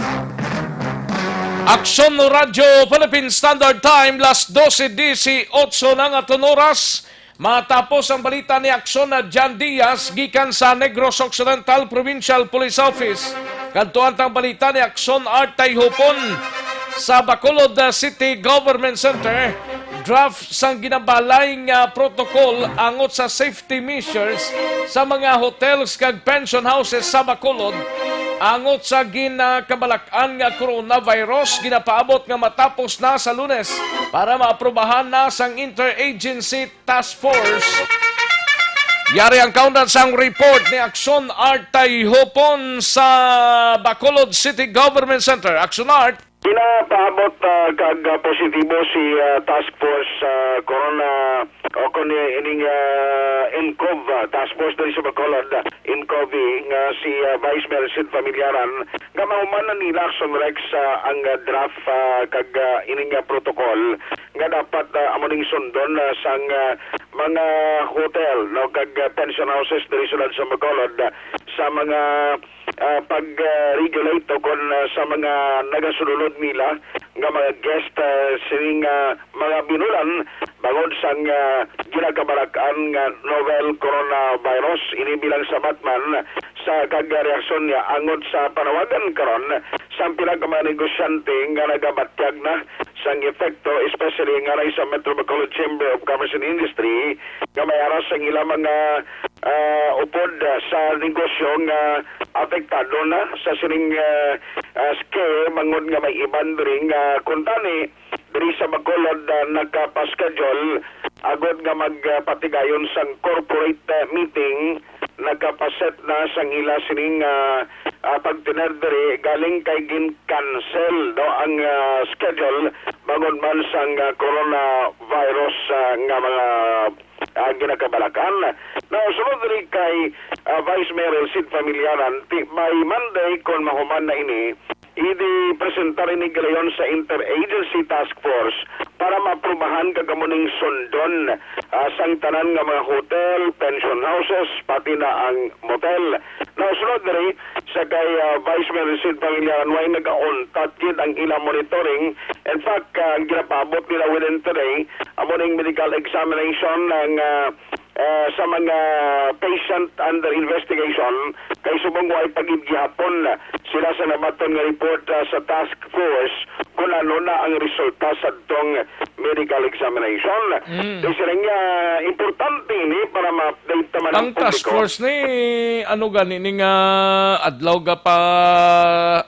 Aksyon Radyo Philippine Standard Time, las doce dieciocho na nga aton oras. Matapos ang balita ni Aksyon na John Diaz gikan sa Negros Occidental Provincial Police Office. Kadtuan tang balita ni Aksyon Art Tayhupon sa Bacolod City Government Center. Draft sang ginabalay nga protocol angot sa safety measures sa mga hotels kag pension houses sa Bacolod angot sa ginakabalak-an nga coronavirus ginapaabot nga matapos na sa Lunes para maaprubahan na sang Interagency Task Force. Yari ang kaundan sang report ni Aksyon Art Tayhupon sa Bacolod City Government Center. Aksyon Art. Ginapaabot, ah, kag, ah, positibo si, ah, Task Force, ah, Corona o kun ining, ah, N C O V, ah, Task Force diri sa Bacolod, ah, N C O V, nga si, ah, Vice Mayor Sid Familiaran, nga mahuman na nila, Aksyon Rex, ah, ang, ah, draft, ah, kag, ah, ining, ah, protocol nga dapat, ah, amo ning sundon, ah, sang, ah, mga hotel, no, kag, ah, pension houses diri sa siyudad sa Bacolod, ah, sa mga, ah, pag, ah, regulate o kon, ah, sa mga nagasulod nila nga mga guest, ah, sining, ah, mga binulan bangod sang, ah, ginakabalak-an nga novel coronavirus. Ini bilang sabat man sa kag reaksyon niya angot sa panawagan karon sang pila ka mga negosyante nga nagabatyag na sang epekto, especially nga sa Metro Bacolod Chamber of Commerce and Industry, nga may ara sang ilang mga, ah, upod, ah, sa negosyo nga apektado na sa sining, ah, ah, scare, bangod nga may iban diri nga kuntani diri sa Bacolod, ah, nagkapaschedule agod nga magpatigayon sang corporate, ah, meeting, nagkapaset na sang ila sining, ah, ah, pagtener diri galing kay gin-cancel daw ang, ah, schedule bangod man sang, ah, coronavirus, ah, nga mga, ah, ginakabalak-an. Now, sulod diri kay, ah, Vice Mayor Sid Familiaran, ti-, by Monday, kon mahuman na ini, i-presentar ini gilayon sa Interagency Task Force para maaprubahan kag amo ning sundon, ah, sang tanan nga mga hotel, pension houses, pati na ang motel. Now, sulod diri sa kay, ah, Vice Mayor Sid Familiaran, way nagauntat gid ang ilang monitoring. In fact, ah, ang ginapaabot nila within today, amo ning medical examination ng, ah, ah, sa mga patient under investigation, kay subong way pa gid gihapon sila sa nabaton nga report, ah, sa task force kung ano na ang resulta sa tong medical examination. Mm. Kay sila nga importante ini para ma-update naman ang Ang task publiko. Force ni, ano gani ni nga adlaw ga pa,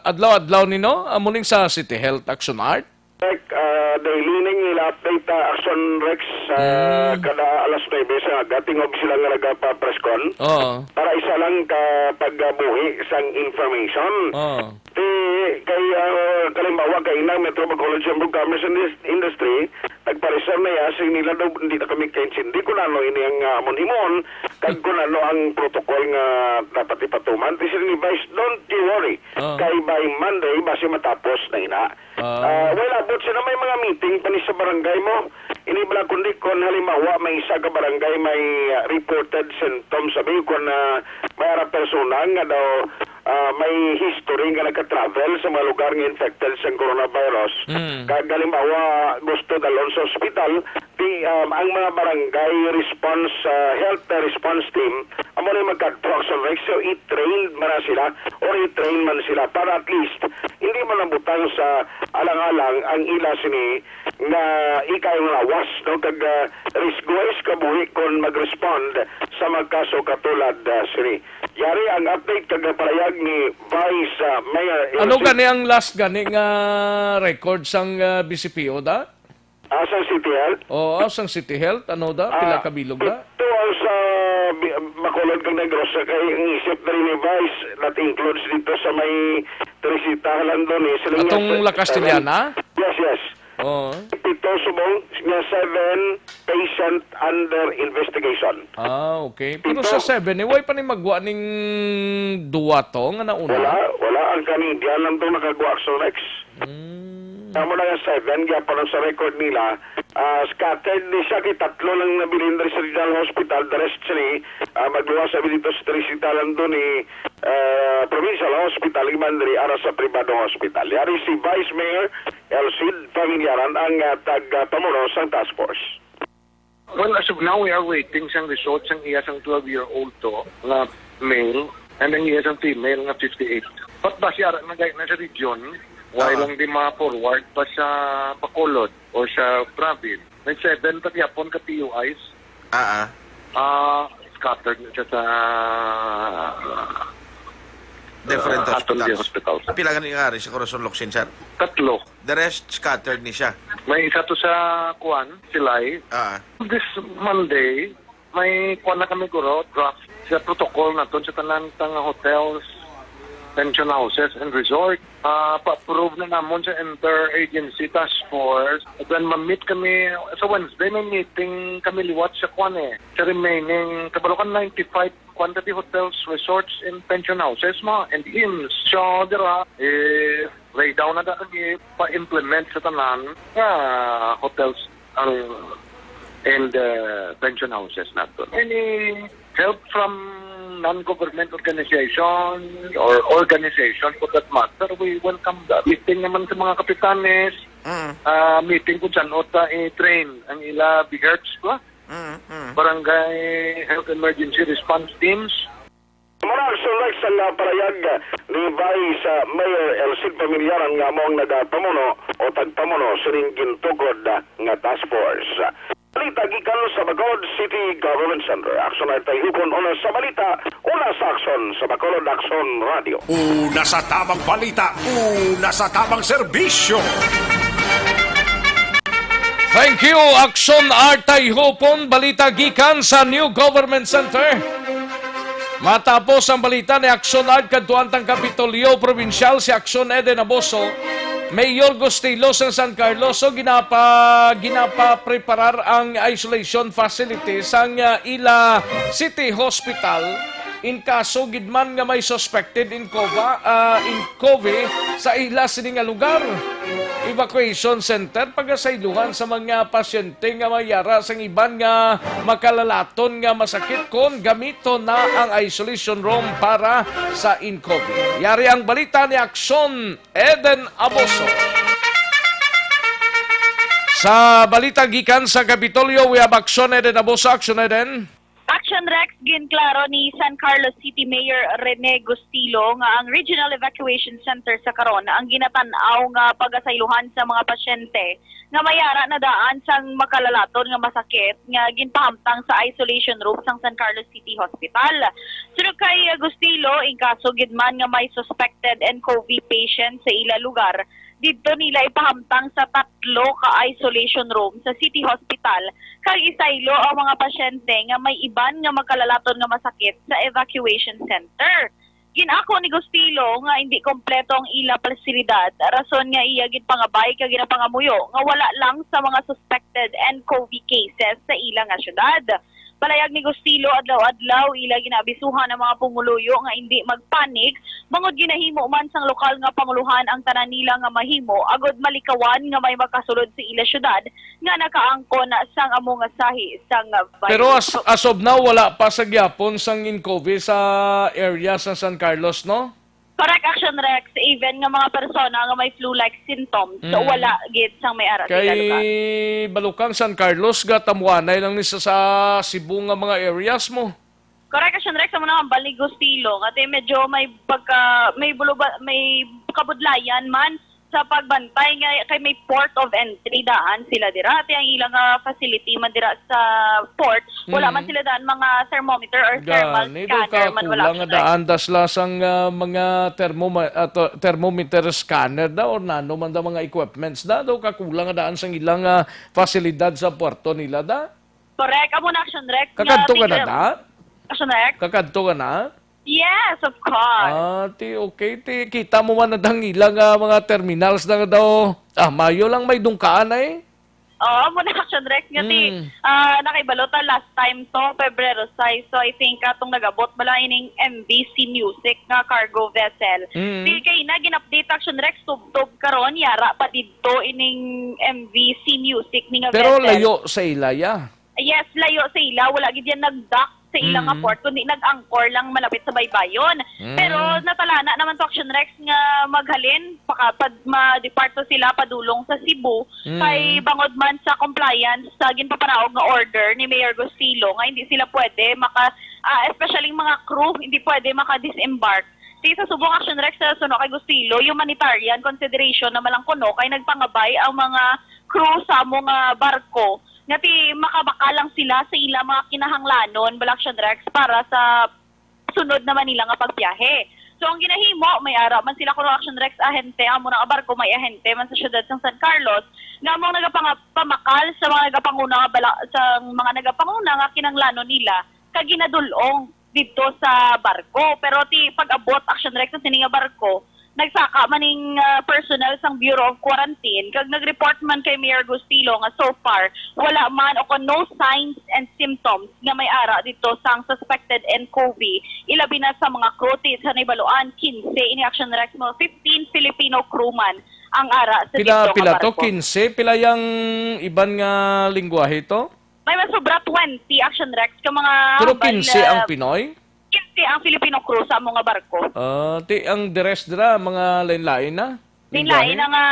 adlaw-adlaw ni, no? Amo ning sa City Health Action Art? Correct, ah, Ah, daily ning ila update, ah, Action Rex, ah, Mm. kada alas nuebe sa aga, tingog sila nga nagapa-press con Oo. para isa lang ka pagbuhi sang information. Oo. Ti, kay, ah, kalimbawa, kay inang Metro Bacolod Chamber of Commerce and Indus-, Industry, nagpareser na ya, sing nila daw, hindi na kami kaintindi kung ano ini ang, ah, amon himuon, kag kung ano ang protocol nga dapat ipatuman. Ti sila ni Vice, "Don't you worry. Oo. Kay by Monday, basi matapos na ina." Ah. Ah, well, abot sila may mga meeting pa ni sa barangay mo. Ini bala kundi kon halimbawa may isa ka barangay may, ah, reported symptoms, sabi kon, ah, may ara persona nga daw, ah, may history nga nagka-travel sa mga lugar nga infected sa coronavirus. Mm. Kag halimbawa gusto dalon sa ospital, ti, um, ang mga barangay response, ah, health response team, amo na yung magkadto, Action Rex, so i-train man na sila or i-train man sila para at least hindi man nabutang sa alang-alang ang ila sini nga ikay nga lawas, no, kag, ah, risgo is kabuhi kon mag-respond sa mga kaso katulad, ah, sini. Yari ang update kag palayag ni Vice, ah, Mayor Ano Elsie. Gani ang last gani nga record sang, ah, B C P O da? Ah, sang City Health? Oo, sang City Health, ano da? Pila Ah, ka bilog da? Ito ang sa Bi-, Bacolod kag Negros, sa kay ang isip na rin ni Vice, that includes dito sa may Teresita, Landon, eh, sila nga Atong sa La Castellana? Yes, yes. Oo. Pito subong, nga seven patient under investigation. Ah, okay. Pero Pito. Sa seven, eh, way pa ni magwa ning duwa to nga nauna? Wala, wala. Ang kanindyan lang itong nakagwa, Action Rex. Mm. Tama na nga seven, gyapon ang sa record nila. Ah, scattered ni siya, kay tatlo lang nabilin diri sa Regional Hospital. The rest, sini, ah, magluwas sa dito sa Teresita, Landon, ni, ah, Provincial Hospital, iban diri ara sa pribadong hospital. Yari si Vice Mayor Elcid Familiaran ang, ah, tag-, ah, pamuno sang task force. Well, as of now, we are waiting sang result sang iya sang twelve-year-old to nga male and ang iya sang female nga fifty-eight. But basi ara na gay na sa region, why Ah. lang di ma-forward pa sa Bacolod or sa province? May seven pa gyapon ka P U Is. Ah, ah. Ah, scattered na siya sa Different ah, aton di hospitals. Hospitals. Pila gani nga ari sa Corazon Locsin, sir? Tatlo. The rest scattered ni siya. May isa to sa kuan, Silay. Ah. This Monday, may kuan na kami, guro, draft sa protocol naton sa tanan tang hotels, pension houses, and resort. Ah, pa-approve na namon sa interagency task force. Then ma-meet kami sa Wednesday, may meeting kami liwat sa kuan eh, sa remaining, kabalo ka, ninety-five quantity hotels, resorts, and pension houses mo, and inns. So, dira, eh, lay down na da kami pa-implement sa tanan nga hotels ang, and, uh, pension houses nato. Any help from non-government organization or organization for that matter, we welcome that. Meeting naman sa mga kapitanes, Mm. ah, meeting kung saan o ta i-train ang ila BHERTs ba? Mm, mm. Barangay Health Emergency Response Teams. Muna ang sunod sa nga palayag ni Vice, ah, Mayor Elcid Familiaran nga amo ang nagapamuno o tagpamuno sining gintukod, ah, nga task force. Balita gikan sa Bacolod City Government Center. Action ay tayhupon una sa balita, una sa aksyon sa Bacolod Aksyon Radio. Una sa tamang balita, una sa tamang serbisyo. Thank you, Aksyon Artay Hupon. Balita gikan sa New Government Center. Matapos ang balita ni Aksyon Art, kadtuan tang Kapitolyo Probinsyal si Aksyon Eden Aboso, Mayor Gustilo sang San Carlos, so ginapa-, ginapapreparar ang isolation facility sang, ah, ila City Hospital. In kaso gid man nga may suspected in cova, ah, in COVID sa ila sini nga lugar. Evacuation center pagasaylohan sa mga pasyente nga may ara sang iban nga makalalaton nga masakit kon gamiton na ang isolation room para sa in COVID. Yari ang balita ni Aksyon Eden Aboso. Sa balita gikan sa Kapitolyo, we have Aksyon Eden Aboso. Aksyon Eden. Action Rex, ginklaro ni San Carlos City Mayor Rene Gustilo nga ang Regional Evacuation Center sa karon ang ginatan-aw nga pagasaylohan sa mga pasyente nga may ara na daan sang makalalaton nga masakit nga ginpahamtang sa isolation room sang San Carlos City Hospital. Suno kay Gustilo, in kaso gid man nga may suspected N C O V patient sa ila lugar, Didto nila ipahamtang sa tatlo ka isolation room sa City Hospital, kag isaylo ang mga pasyente nga may iban nga magkalalaton nga masakit sa evacuation center. Gin-ako ni Gustilo nga hindi kompleto ang ila pasilidad, rason nga iya ginpangabay kag ginapangamuyo nga wala lang sa mga suspected N C O V cases sa ila nga syudad. Palayag ni Gustilo, adlaw-adlaw ila ginaabisuhan ang mga pumuluyo nga hindi magpanik, bangod ginahimo man sang lokal nga panguluhan ang tanan nila nga mahimo agod malikawan nga may makasulod sa ila syudad nga nakaangkon sang amo nga sahi sang virus. Pero as, as of now, wala pa sa gyapon sang N C O V sa area sa San Carlos, no? Correct, Action Rex. Even nga mga persona nga may flu-like symptoms, so Mm. wala gid sang may ara sa Kay ila lugar. Balukang San Carlos, gatamuanay lang ni sa, sa Cebu nga mga areas mo. Correct, Action Rex, amo na hambal ni Gustilo nga ti medyo may pagka, may buluba-, may kabudlayan man sa pagbantay nga kay may port of entry daan sila dira. Ti ang ilang, ah, facility man dira sa port, wala man Mm. sila daan mga thermometer or thermal Gani, daw scanner man, wala kakulang nga siya. Daan das lasang, ah, mga thermoma-, ah, to-, thermometer scanner da or nano man da mga equipments da, daw kakulang nga daan sang ilang, ah, pasilidad sa puerto nila da. Correct. Amo na, Action Rex, nga Kakadto ka na tig-, da? Action Rex? Kakadto ka na? Yes, of course. Ah, ti, okay. Ti, kita mo man na dang ilang, ah, mga terminals na daw. Ah, mayo lang may dungkaan ay. Oo, amo na, Action Rex, nga ti, Mm. ah, nakahibalo ta last time to, Pebrero sais. So, I think, atong nag-abot bala ining M V C Music nga cargo vessel. Mm. Ti, kay na gin-update, Action Rex, tubtob karon, yara pa didto ining M V C Music ni nga Pero vessel. Layo sa ila, ya. Yes, layo sa ila. Wala gid yan nag-dock sa ila nga Mm. port, kundi nag-anchor lang malapit sa baybayon. Mm. Pero natalana naman to, Action Rex, nga maghalin, paka-, pag ma-depart to sila padulong sa Cebu, Mm. kay bangod man sa compliance sa ginpapanaog nga order ni Mayor Gustilo nga hindi sila pwede maka-, ah, especially mga crew, hindi pwede maka-disembark. Ti sa subong, Action Rex, sa suno kay Gustilo, humanitarian consideration na malang kuno kay nagpangabay ang mga crew sa amo nga barko nga ti makabakal lang sila sa ila mga kinahanglanon, bala, Action Rex, para sa sunod naman nila nga pagbiyahe. So, ang ginahimo, may ara man sila kuno, Action Rex, ahente, amo na nga barko, may ahente man sa siyudad sang San Carlos, nga amo ang nagapanga-, pamakal sa mga nagapanguna nga bala-, sa mga nagapanguna nga kinahanglanon nila, kag ginadul-ong didto sa barko. Pero ti pag-abot, Action Rex, sa sini nga barko, nagsaka man ning, ah, personnel sang Bureau of Quarantine kag nag-report man kay Mayor Gustilo nga so far wala man o kon no signs and symptoms nga may ara didto sang suspected N C O V, ilabi na sa mga crew. Ti sa nahibaluan, quince ini, Action Rex, mga fifteen Filipino crew man ang ara sa Pila, didto nga pila to? Barko. Quince? Pila yang iban nga lingwahe to? May masobra twenty, Action Rex, ka mga Pero hambal, quince ang ah, Pinoy? Quince ang Filipino crew sa amo nga barko. Ah, ti ang the rest dira, mga lain-lain na? Lain-lain Lingwahe? na nga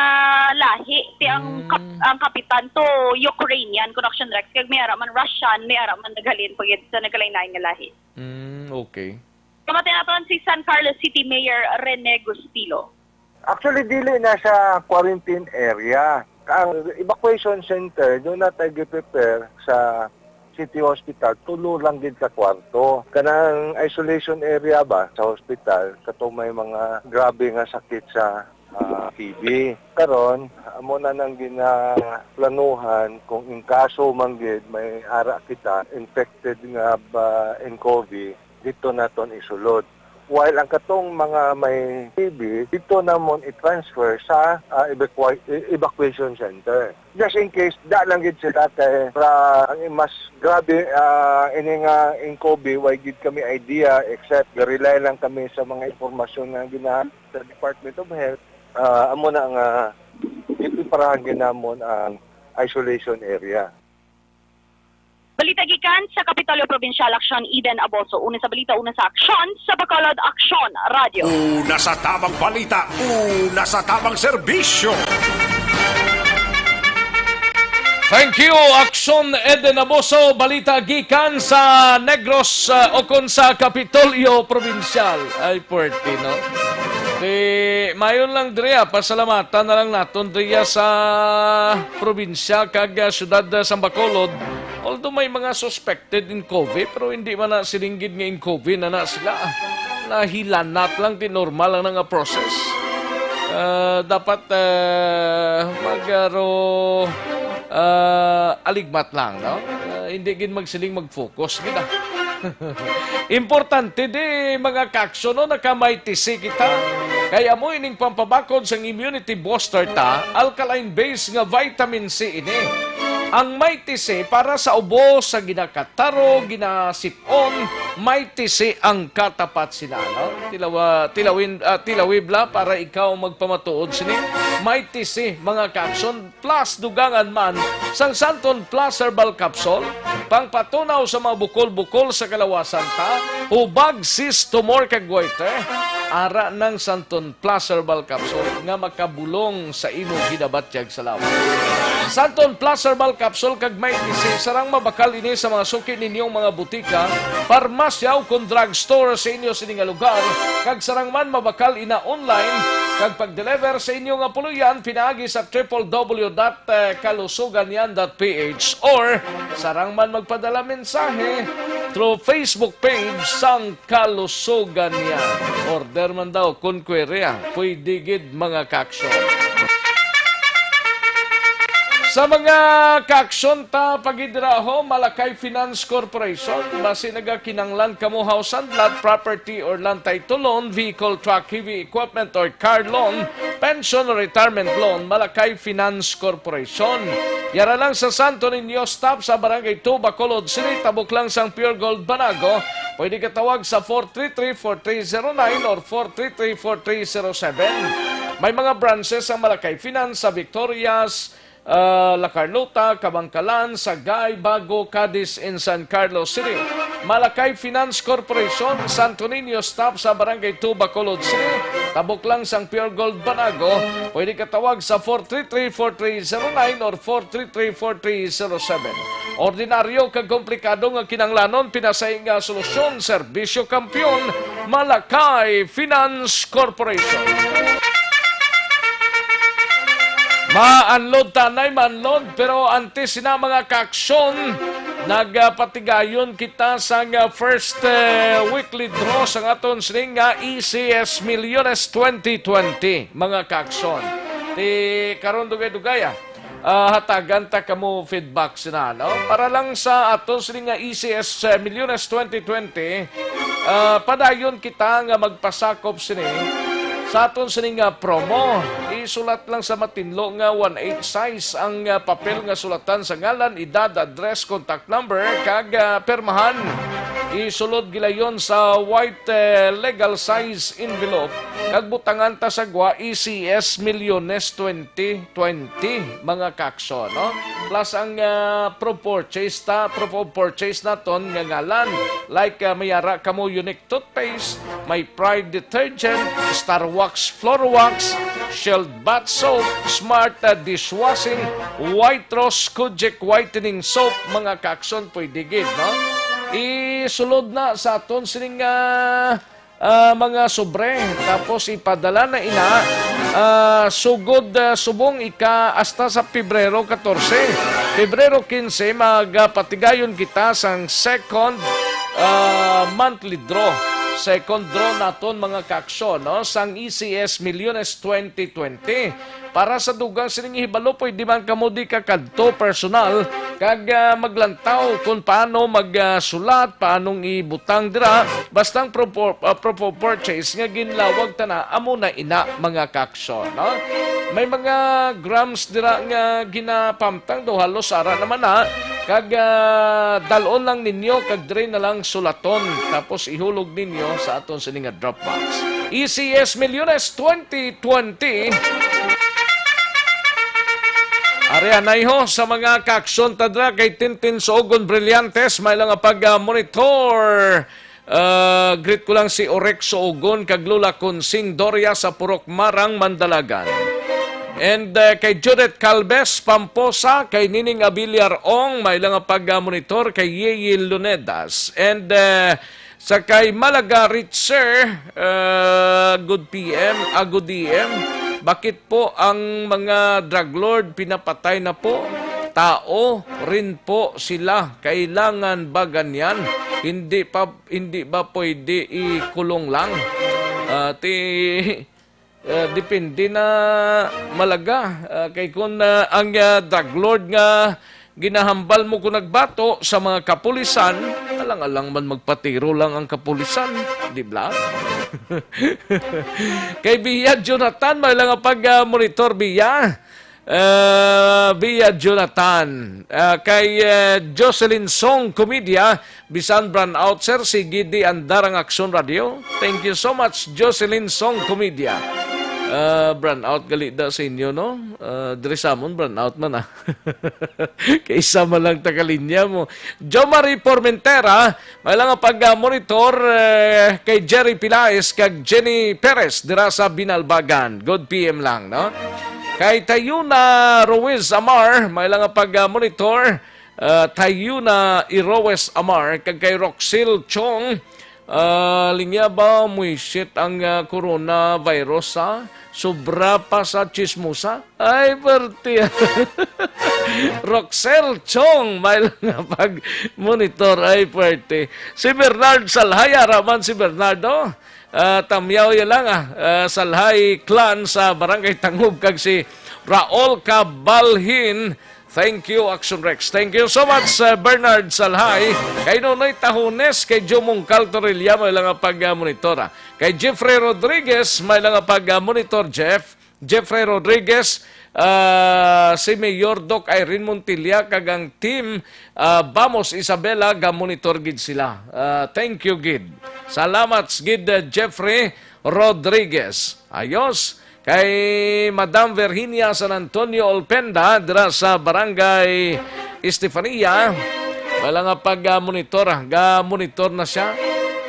lahi. Ti ang kap-, Mm. ang kapitan to Ukrainian, kuno, Action Rex, kag may ara man Russian, may ara man naghalin pa gid sa nagkalain-lain nga lahi. Mm, okay. Kamati naton si San Carlos City Mayor Rene Gustilo. Actually, dili na siya quarantine area. Ang evacuation center, doon na tayo gi-prepare sa City Hospital, tulo lang gid ka kwarto. Kanang isolation area ba sa hospital, katong may mga grabe nga sakit sa, ah, T B. Karon, amo na nang ginaplanuhan kung in kaso man gid may ara kita infected nga ba in COVID, dito naton isulod. While ang katong mga may T B, dito namon i-transfer sa, ah, evacua-, e-, evacuation center. Just in case, da lang gid sila kay para ang mas grabe, ah, ini nga in COVID, way gid kami idea except rely lang kami sa mga impormasyon nga gina sa Department of Health. Ah, amo na nga ipiparahan gid namon ang isolation area. Balita gikan sa Kapitolyo Probinsyal, Aksyon, Eden Aboso. Una sa balita, una sa aksyon, sa Bacolod, Aksyon Radio. Una sa tamang balita, una sa tamang serbisyo. Thank you, Aksyon, Eden Aboso. Balita gikan sa Negros, uh, o kon sa Kapitolyo Probinsyal. Ay, puwerte, no? Di, mayon lang, Drea. Pasalamatan na lang naton, Drea, sa probinsya kag, ah, siyudad, ah, sang Bacolod. Although may mga suspected in COVID, pero hindi man na silinggid nga in COVID na na sila. Nahilanat lang, di normal lang na nga process. Ah, dapat, ah, mag-, aro, ah, aligmat lang, no? Ah, hindi gid magsiling mag-focus gid, ah. Importante di, mga kaaksyon, no, naka-Mighty C kita. Kay amo ining pampabakod sang immunity booster ta, alkaline base nga vitamin C ini. Ang Mighty C para sa ubo, sa ginakataro, ginasip-on, Mighty C ang katapat sina, no? Tilawa, tilawin, ah, tilawib la para ikaw magpamatuod sini. Mighty C, mga kaaksyon, plus dugangan man sang Santon Plus Herbal Capsule, pangpatunaw sa mga bukol-bukol sa kalawasan ta, hubag, cyst, tumor, kag goiter. Ara nang Santon Plus Herbal Capsule nga makabulong sa imo ginabatyag sa lawas. Santon Plus Herbal Capsule kag Mighty C, sarang mabakal ini sa mga suki ninyong mga butika, parmasya, o kon drugstore sa inyo sini nga lugar, kag sarang man mabakal ina online, kag pag-deliver sa inyo nga puloy-an pinaagi sa triple W dot kalusuganyan dot P H, or sarang man magpadala mensahe through Facebook page sang Kalusuganyan. Order man daw, kun query, ah. Pwede gid, mga kaaksyon. Sa mga kaaksyon ta, pagidiraho, Malakay Finance Corporation. Basi nagakinanglan kamo house and lot, property or land title loan, vehicle, truck, heavy equipment or car loan, pension or retirement loan, Malakay Finance Corporation. Yara lang sa Santo Niño stop sa Barangay two, Bacolod City, tabok lang sang Pure Gold Banago. Pwede ka tawag sa four three three, four three zero nine or four three three, four three zero seven. May mga branches ang Malakay Finance sa Victorias, ah, La Carlota, Kabankalan, Sagay, Bago, Cadiz, and San Carlos City. Malakay Finance Corporation, Santo Niño stop sa Barangay two, Bacolod City. Tabok lang sang Pure Gold Banago. Pwede ka tawag sa four three three, four three zero nine or four three three, four three zero seven. Ordinaryo kag komplikado nga kinahanglanon, pinasahi nga solusyon, serbisyo kampiyon, Malakay Finance Corporation. Maanlod tanay, maanlod, pero antes sina, mga kaaksyon, nagapatigayon kita sa nga first, eh, weekly draw sa aton sining nga E C S Milyones twenty twenty, mga kaaksyon. Ti karon dugay-dugay, ah, ah, hatagan ta kamo feedback sina, no? Para lang sa aton sini nga E C S, eh, Milyones twenty twenty, ah, padayon kita nga magpasakop sini sa aton sini nga promo. Isulat lang sa matinlo nga one eight size ang, ah, papel nga sulatan sa ngalan, edad, address, contact number, kag, ah, pirmahan. Isulod gilayon sa white, eh, legal size envelope, kag butangan ta sa gwa E C S Milyones twenty twenty, mga kaaksyon, no? Plus ang, ah, proof purchase ta, proof of purchase naton nga ngalan. Like, ah, may ara kamo Unique Toothpaste, may Pride Detergent, Star Wax Floor Wax, Shield Bath Soap, Smart, ah, Dishwashing, White Rose Kojic Whitening Soap, mga kaaksyon, pwede gid, no? Isulod na sa aton sining, ah, ah, mga sobre, tapos ipadala na ina, ah, sugod, ah, subong ika hasta sa Pebrero katorse. Pebrero kinse, magapatigayon kita sang second, ah, monthly draw. Second draw naton, mga kaaksyon, no, sang E C S Milyones twenty twenty. Para sa dugang sining hibalo, pwede man kamo di ka kadto personal kag, ah, maglantaw kung paano magsulat, paanong ibutang dira. Basta ang proof of, ah, proof of purchase nga ginlawag ta na, amo na ina, mga kaaksyon, no? May mga grams dira nga ginapamtang daw, halos ara naman na. Kag, ah, dal-on lang ninyo kag diri na lang sulaton, tapos ihulog ninyo sa aton sini nga drop box. E C S Milyones twenty twenty. Ari anay ho sa mga kaaksyon ta dira kay Tintin Suogon Brillantes, may lang nga pag, ah, monitor. Ah, greet ko lang si Orex Suogon kag Lola Consing Doria sa Purok Marang, Mandalagan. And, ah, kay Judith Calves Pamposa, kay Nining Abiliar Ong, may lang nga pag, ah, monitor kay Yeye Lunedas. And, ah, sa kay Malaga Ritzer, ah, good P M, ah, good D M. Bakit po ang mga drug lord pinapatay na po? Tao rin po sila. Kailangan ba ganyan? Hindi pa, hindi ba pwede ikulong lang? Ah, ti-, Ah, depende na, Malaga. Ah, kay kun, ah, ang, ah, drug lord nga ginahambal mo ko nagbato sa mga kapulisan, alang-alang man magpatiro lang ang kapulisan, di ba? Kay Bia Jonathan, may lang pag, ah, monitor, Bia. Ah, Bia Jonathan. Ah, kay, ah, Jocelyn Song Comedia, bisan brownout, sir, sige di andar ang Aksyon Radio. Thank you so much, Jocelyn Song Comedia. Ah, brownout gali da sa inyo, no? Ah, diri sa amon, brownout man, ah. Kaysa man lang tagalinya mo. Jo Marie Formentera, may lang pag, ah, monitor, eh, kay Jerry Pilaes kag Jenny Perez dira sa Binalbagan. Good P M lang, no? Kay Tayuna Ruiz Amar, may lang pag, ah, monitor, ah, Tayuna Iroes Amar, kag kay Roxil Chong, ah, linya ba muisit ang, ah, coronavirus, ha? Sobra pa sa chismosa? Ay, perte. Roxel Chong, may lang nga pag-monitor. Ay, perte. Si Bernard Salhaya, raman si Bernardo. Ah, tamyaw ya lang, ah. Ah, Salhay clan sa Barangay Tangub, kag si Raul Cabalhin. Thank you, Action Rex. Thank you so much, ah, Bernard Salhay. Kay Nonoy Tahones, kay Jomong Caltorilla, may lang nga pag-monitor, ah. Kay Jeffrey Rodriguez, may lang nga pag-monitor, Jeff. Jeffrey Rodriguez, ah, si Mayor Doc Irene Montilla, kag ang team, ah, Vamos Isabela, ga-monitor gid sila. Ah, thank you gid. Salamat gid, ah, Jeffrey Rodriguez. Ayos. Kay Madam Virginia San Antonio Olpenda, dira sa Barangay Estefania, wala nga pag-monitor, ah. Ga-monitor na siya.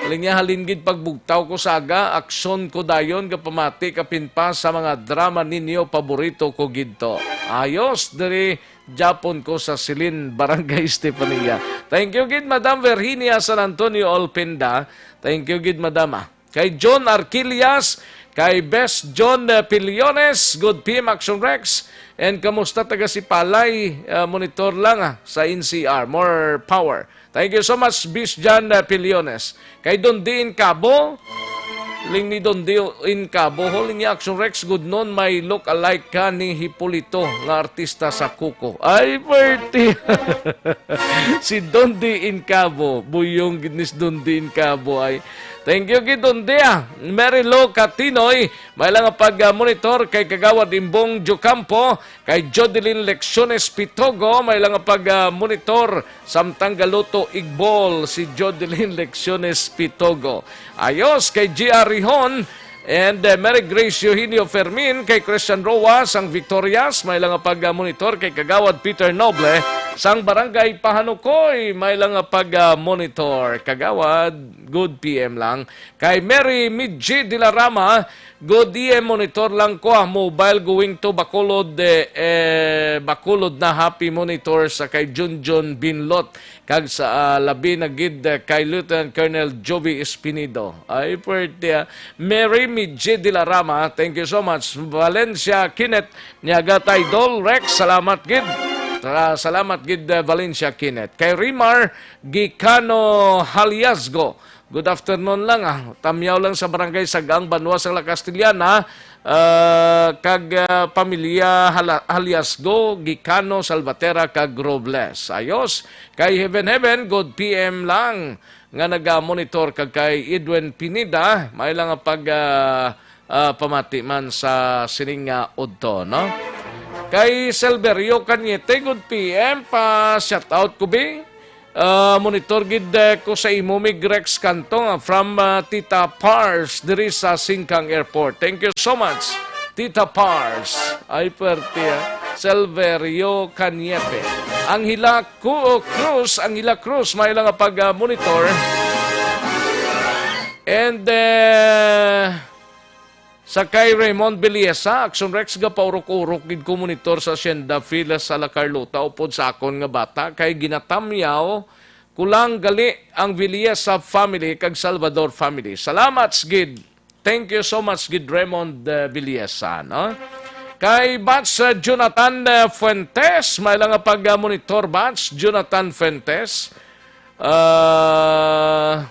Linya halin gid pagbugtaw ko sa aga, aksyon ko dayon, gapamati kapin pa sa mga drama ninyo, paborito ko gid to. Ayos, diri Japon ko sa Silin, Barangay Estefania. Thank you gid, Madam Virginia San Antonio Olpenda. Thank you gid, Madam, ah. Kay John Arquillas, kay Best John, eh, Piliones, good P M Action Rex, and kamusta taga Sipalay, ah, monitor lang, ah, sa N C R, more power. Thank you so much, Bis John, ah, Piliones. Kay Dondi in Cabo, ling ni Dondi in Cabo, ho, ling ni Action Rex, good noon, may look alike ka ni Hipolito nga artista sa Kuko. Ay, perte. Si Dondi in Cabo, buyong gid ni si Dondi in Cabo, ay. Thank you gid, Dondi, ah. Mary Lou Catinoy, may lang pag, ah, monitor kay Kagawad Imbong Jocampo, kay Jodeline Lecciones Pitogo, may lang pag, ah, monitor samtang galuto igbol si Jodeline Lecciones Pitogo. Ayos, kay G R Rihon, and, eh, Mary Grace Eugenio Fermin, kay Christian Roa sang Victorias, may lang pag, ah, monitor, kay Kagawad Peter Noble sang Barangay Pahanukoy, may lang pag, ah, monitor. Kagawad, good P M lang. Kay Mary Midji de la Rama, good P M, monitor lang ko, ah, mobile going to Bacolod, eh, eh, Bacolod na, happy monitor sa kay Junjun Binlot. Kag sa, ah, labi na gid, ah, kay Lieutenant Colonel Jovi Espinido. Ay, pwerte, ah. Mary Midji de la Rama, thank you so much. Valencia Kenneth, Niaga Taydol Rex, salamat gid. Sa-, salamat gid, ah, Valencia Kenneth. Kay Rimar Gicano Haliasgo, good afternoon lang, ah. Tamyaw lang sa Barangay Sagang, Banwa sa La Castellana, ah, kag, ah, pamilya Hala-, Haliasgo, Gicano, Salvatera, kag Robles. Ayos. Kay Heaven Heaven, good P M lang nga naga-monitor, kag kay Edwin Pineda, may lang nga pag, ah, ah, pamati man sa sining nga udto, no? Kay Silverio Cañete, good P M, pa shout out ko, bi. Ah, monitor gid, eh, ko sa imo, Mig Rex Cantong, ah, from, ah, Tita Pars, diri sa Singkang Airport. Thank you so much, Tita Pars. Ay, pwerte, ah. Silverio Cañete. Angela Cu-, Cruz, Angela Cruz, may lang nga pag, ah, monitor. And, eh, sa kay Raymond Villesa, Action Rex, gapaurok-urok gid ko monitor sa Hacienda Villa sa La Carlota upod sa akon nga bata kay ginatamyaw ko lang gali ang Villesa family kag Salvador family. Salamat gid. Thank you so much gid, Raymond, eh, Villesa, no? Kay Bats, eh, Jonathan, eh, Fuentes, may lang nga pag, ah, monitor, Bats Jonathan Fuentes. Ah,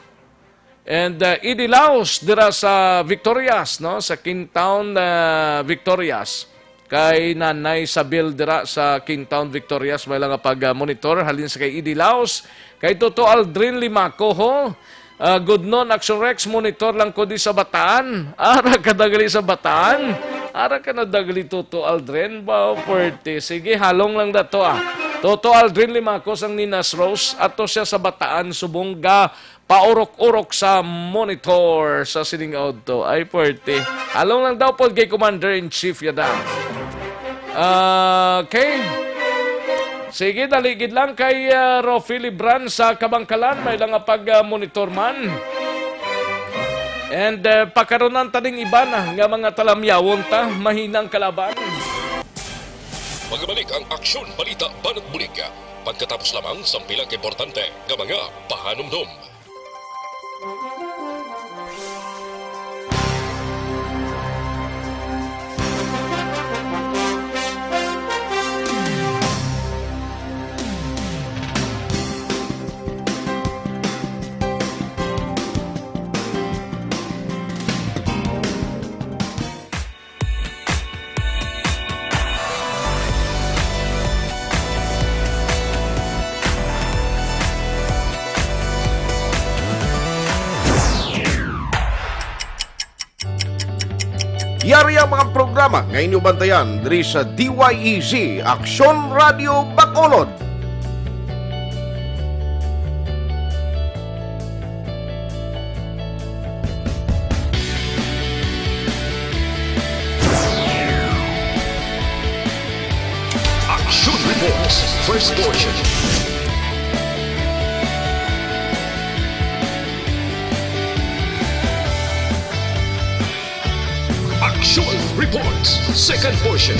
And, uh, Eddie Laos dira sa Victorias, no? Sa Kingtown, uh, Victorias. Kay Nanay Isabel dira sa Kingtown, Victorias, may lang nga pag, uh, monitor. Halin sa kay Eddie Laos. Kay Toto Aldrin Limaco, ho. Uh, good noon, Action Rex, monitor lang ko di sa Bataan. Ara ka dagali sa Bataan. Ara ka na dagali, Toto Aldrin. Ba, forty. Sige, halong lang dato, ah. Toto Aldrin Limaco sang Ninas Rose. Ato siya sa Bataan, subong ga paurok-urok sa monitor sa sining auto. Ay, puwerte. Along lang daw pod kay Commander-in-Chief yada. Ah, okay. Sige, dali gid lang kay, ah, Rofi Libran sa Kabangkalan. May lang nga pag, ah, monitor man. And, ah, pakaronan ta ding iban, ah, nga mga talamyawon ta, mahinang kalaban. Magabalik ang Aksyon, Balita, Banat Bulig. Pagkatapos lamang sang pila ka importante nga mga pahanumdom. Yari ang mga programa nga inyo bantayan diri sa D Y E Z Aksyon Radio Bacolod. Action Reports, first portion. Action Reports, second portion.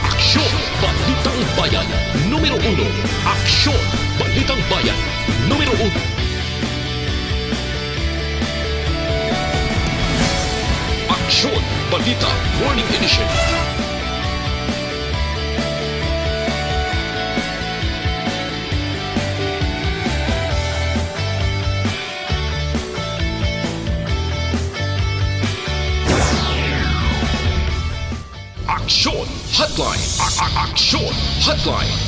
Aksyon, Balitang Bayan, numero uno. Aksyon, Balitang Bayan, numero uno. Aksyon, Balita, Morning Edition. Aksyon Hotline. A-, a-, Aksyon Hotline.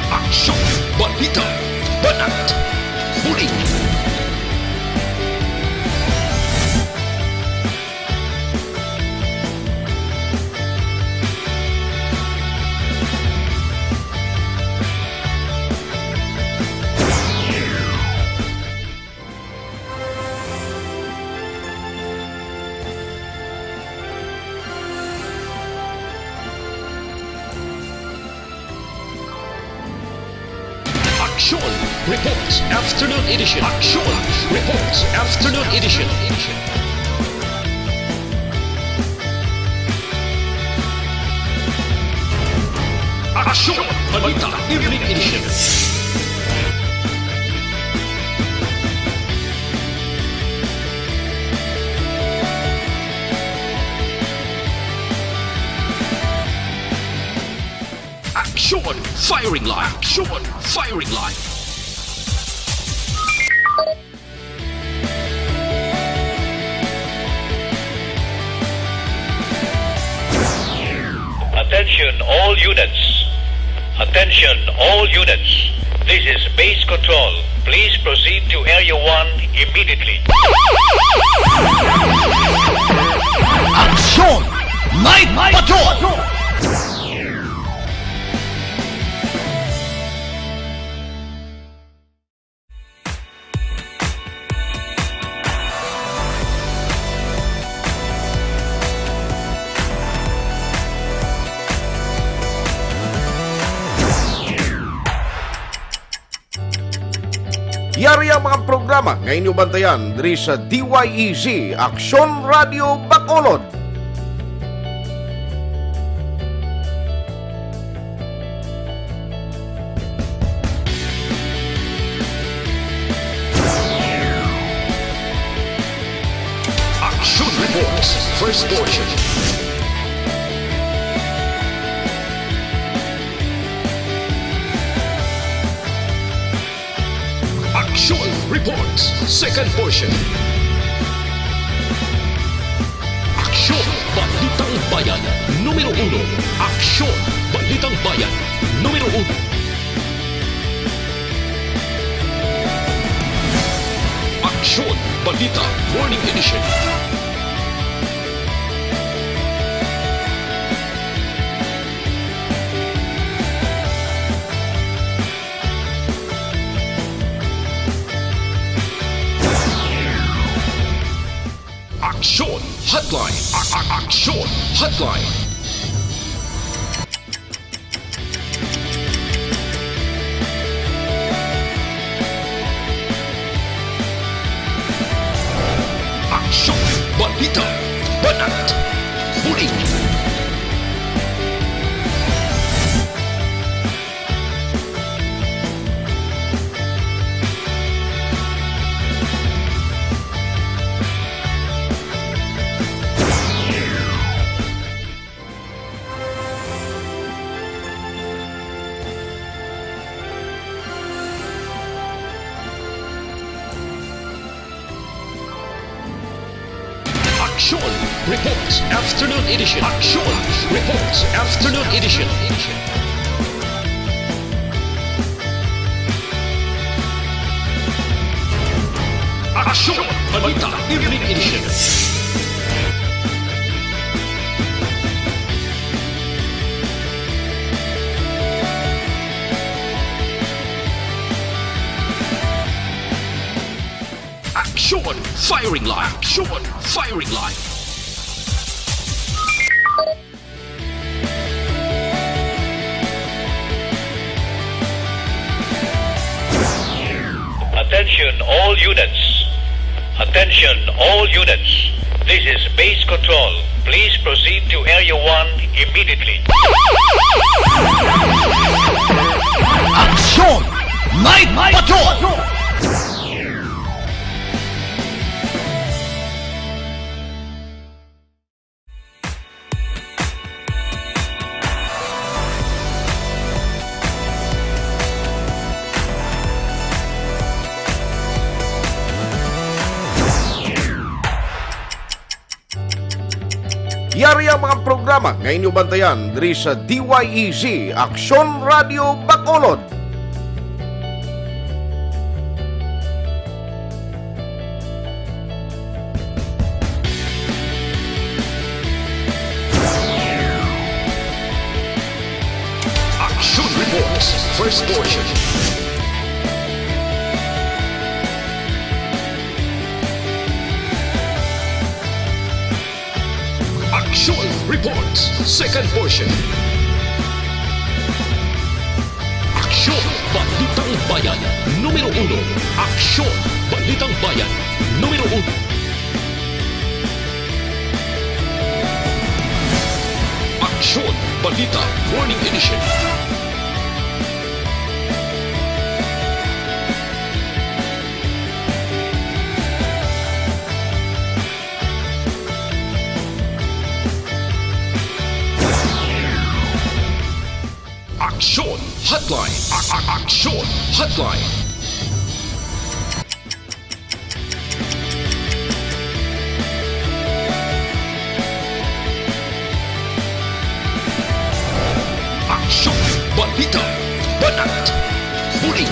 Aksyon, balita, banat, bulig. Aksyon Reports Afternoon Edition. Aksyon Reports Afternoon Edition. Aksyon Balita Evening Edition. Aksyon Firing Line. Aksyon Firing Line. Attention all units. Attention all units. This is base control. Please proceed to Area one immediately. Aksyon! Night Patrol! Yari ang mga programa nga inyo bantayan diri sa D Y E Z Aksyon Radio Bacolod. Action Report First portion. Aksyon Reports, second portion. Aksyon, Balitang Bayan, numero uno. Aksyon, Balitang Bayan, numero uno. Aksyon, Balita, Morning Edition. Aksyon Hotline. A- a- Aksyon Hotline. Aksyon, balita, banat, bulig. Aksyon Reports Afternoon Edition. Aksyon Reports Afternoon Edition. Aksyon Balita Evening Edition. Aksyon Firing Line. Aksyon Firing Line. Attention all units. Attention all units. This is base control. Please proceed to Area one immediately. Aksyon! Night Patrol! Yari ang mga programa nga inyo bantayan diri sa D Y E Z, Aksyon Radio Bacolod. Action Reports, first portion. Action Reports, second portion. Aksyon, Balitang Bayan, numero uno. Aksyon, Balitang Bayan, numero uno. Aksyon, Balita, Morning Edition. Aksyon Hotline. A- a- Aksyon Hotline. Aksyon, balita, banat, bulig.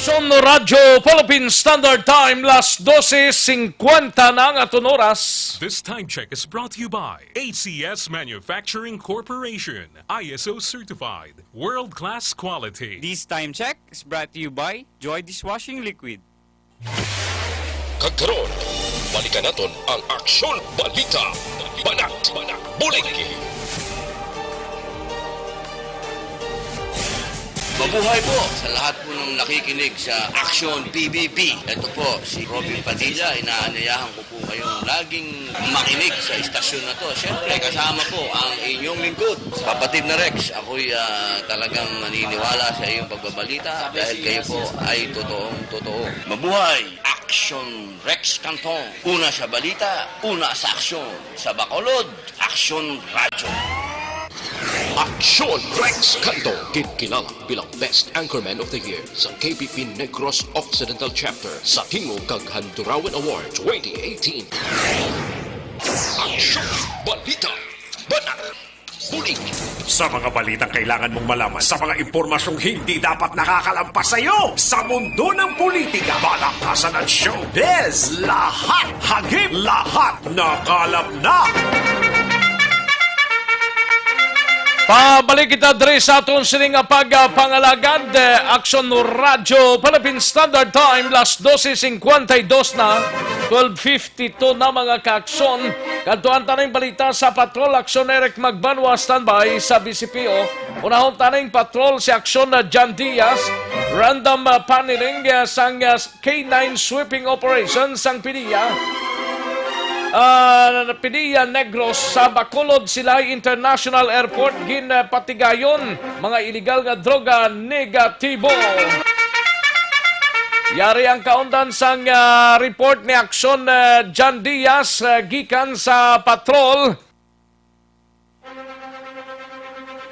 Son Radyo Philippine Standard Time, las doce cincuenta na ang aton oras. This time check is brought to you by A C S Manufacturing Corporation, I S O certified, world-class quality. This time check is brought to you by Joy Dishwashing Liquid. Kag karon, balikan naton ang aksyon, balita, banat, bulig. Mabuhay po sa lahat po ng nakikinig sa Action P B B. Ito po si Robin Padilla. Inaanyayahan ko po kayong laging makinig sa istasyon na to. Siyempre, kasama po ang inyong lingkod, Kapatid na Rex. Ako'y ah, talagang naniniwala sa iyong pagbabalita dahil kayo po ay totoong totoo. Mabuhay! Action Rex Canton. Una sa balita, una sa aksyon. Sa Bacolod, Action Radyo. Aksyon Rex Canto, ginkilala bilang Best Anchorman of the Year sa K P P Negros Occidental Chapter sa Tingog kag Handurawan Award twenty eighteen. Aksyon, balita, banat, bulig. Sa mga balitang kailangan mong malaman, sa mga impormasyong hindi dapat nakakalampas sa iyo, sa mundo ng politika, balakasan at showbiz, lahat hagip, lahat nakalap na. Pabalik kita diri sa aton sini nga pagpangalagad, eh, Aksyon Radyo, Philippine Standard Time, las doce cincuenta y dos na, twelve fifty-two na, mga kaakson. Kadtuan ta ning balita sa patrol. Aksyon Eric Magbanwa, standby sa B C P O. Unahon ta ning patrol si Aksyon na John Diaz, random, ah, paneling, ah, sang, ah, K nine sweeping operation sang P D E A, ah, P D E A Negros sa Bacolod, Silay International Airport, ginpatigayon mga iligal nga droga, negatibo. Yari ang kaundan sang, ah, report ni Aksyon, ah, John Diaz, ah, gikan sa patrol.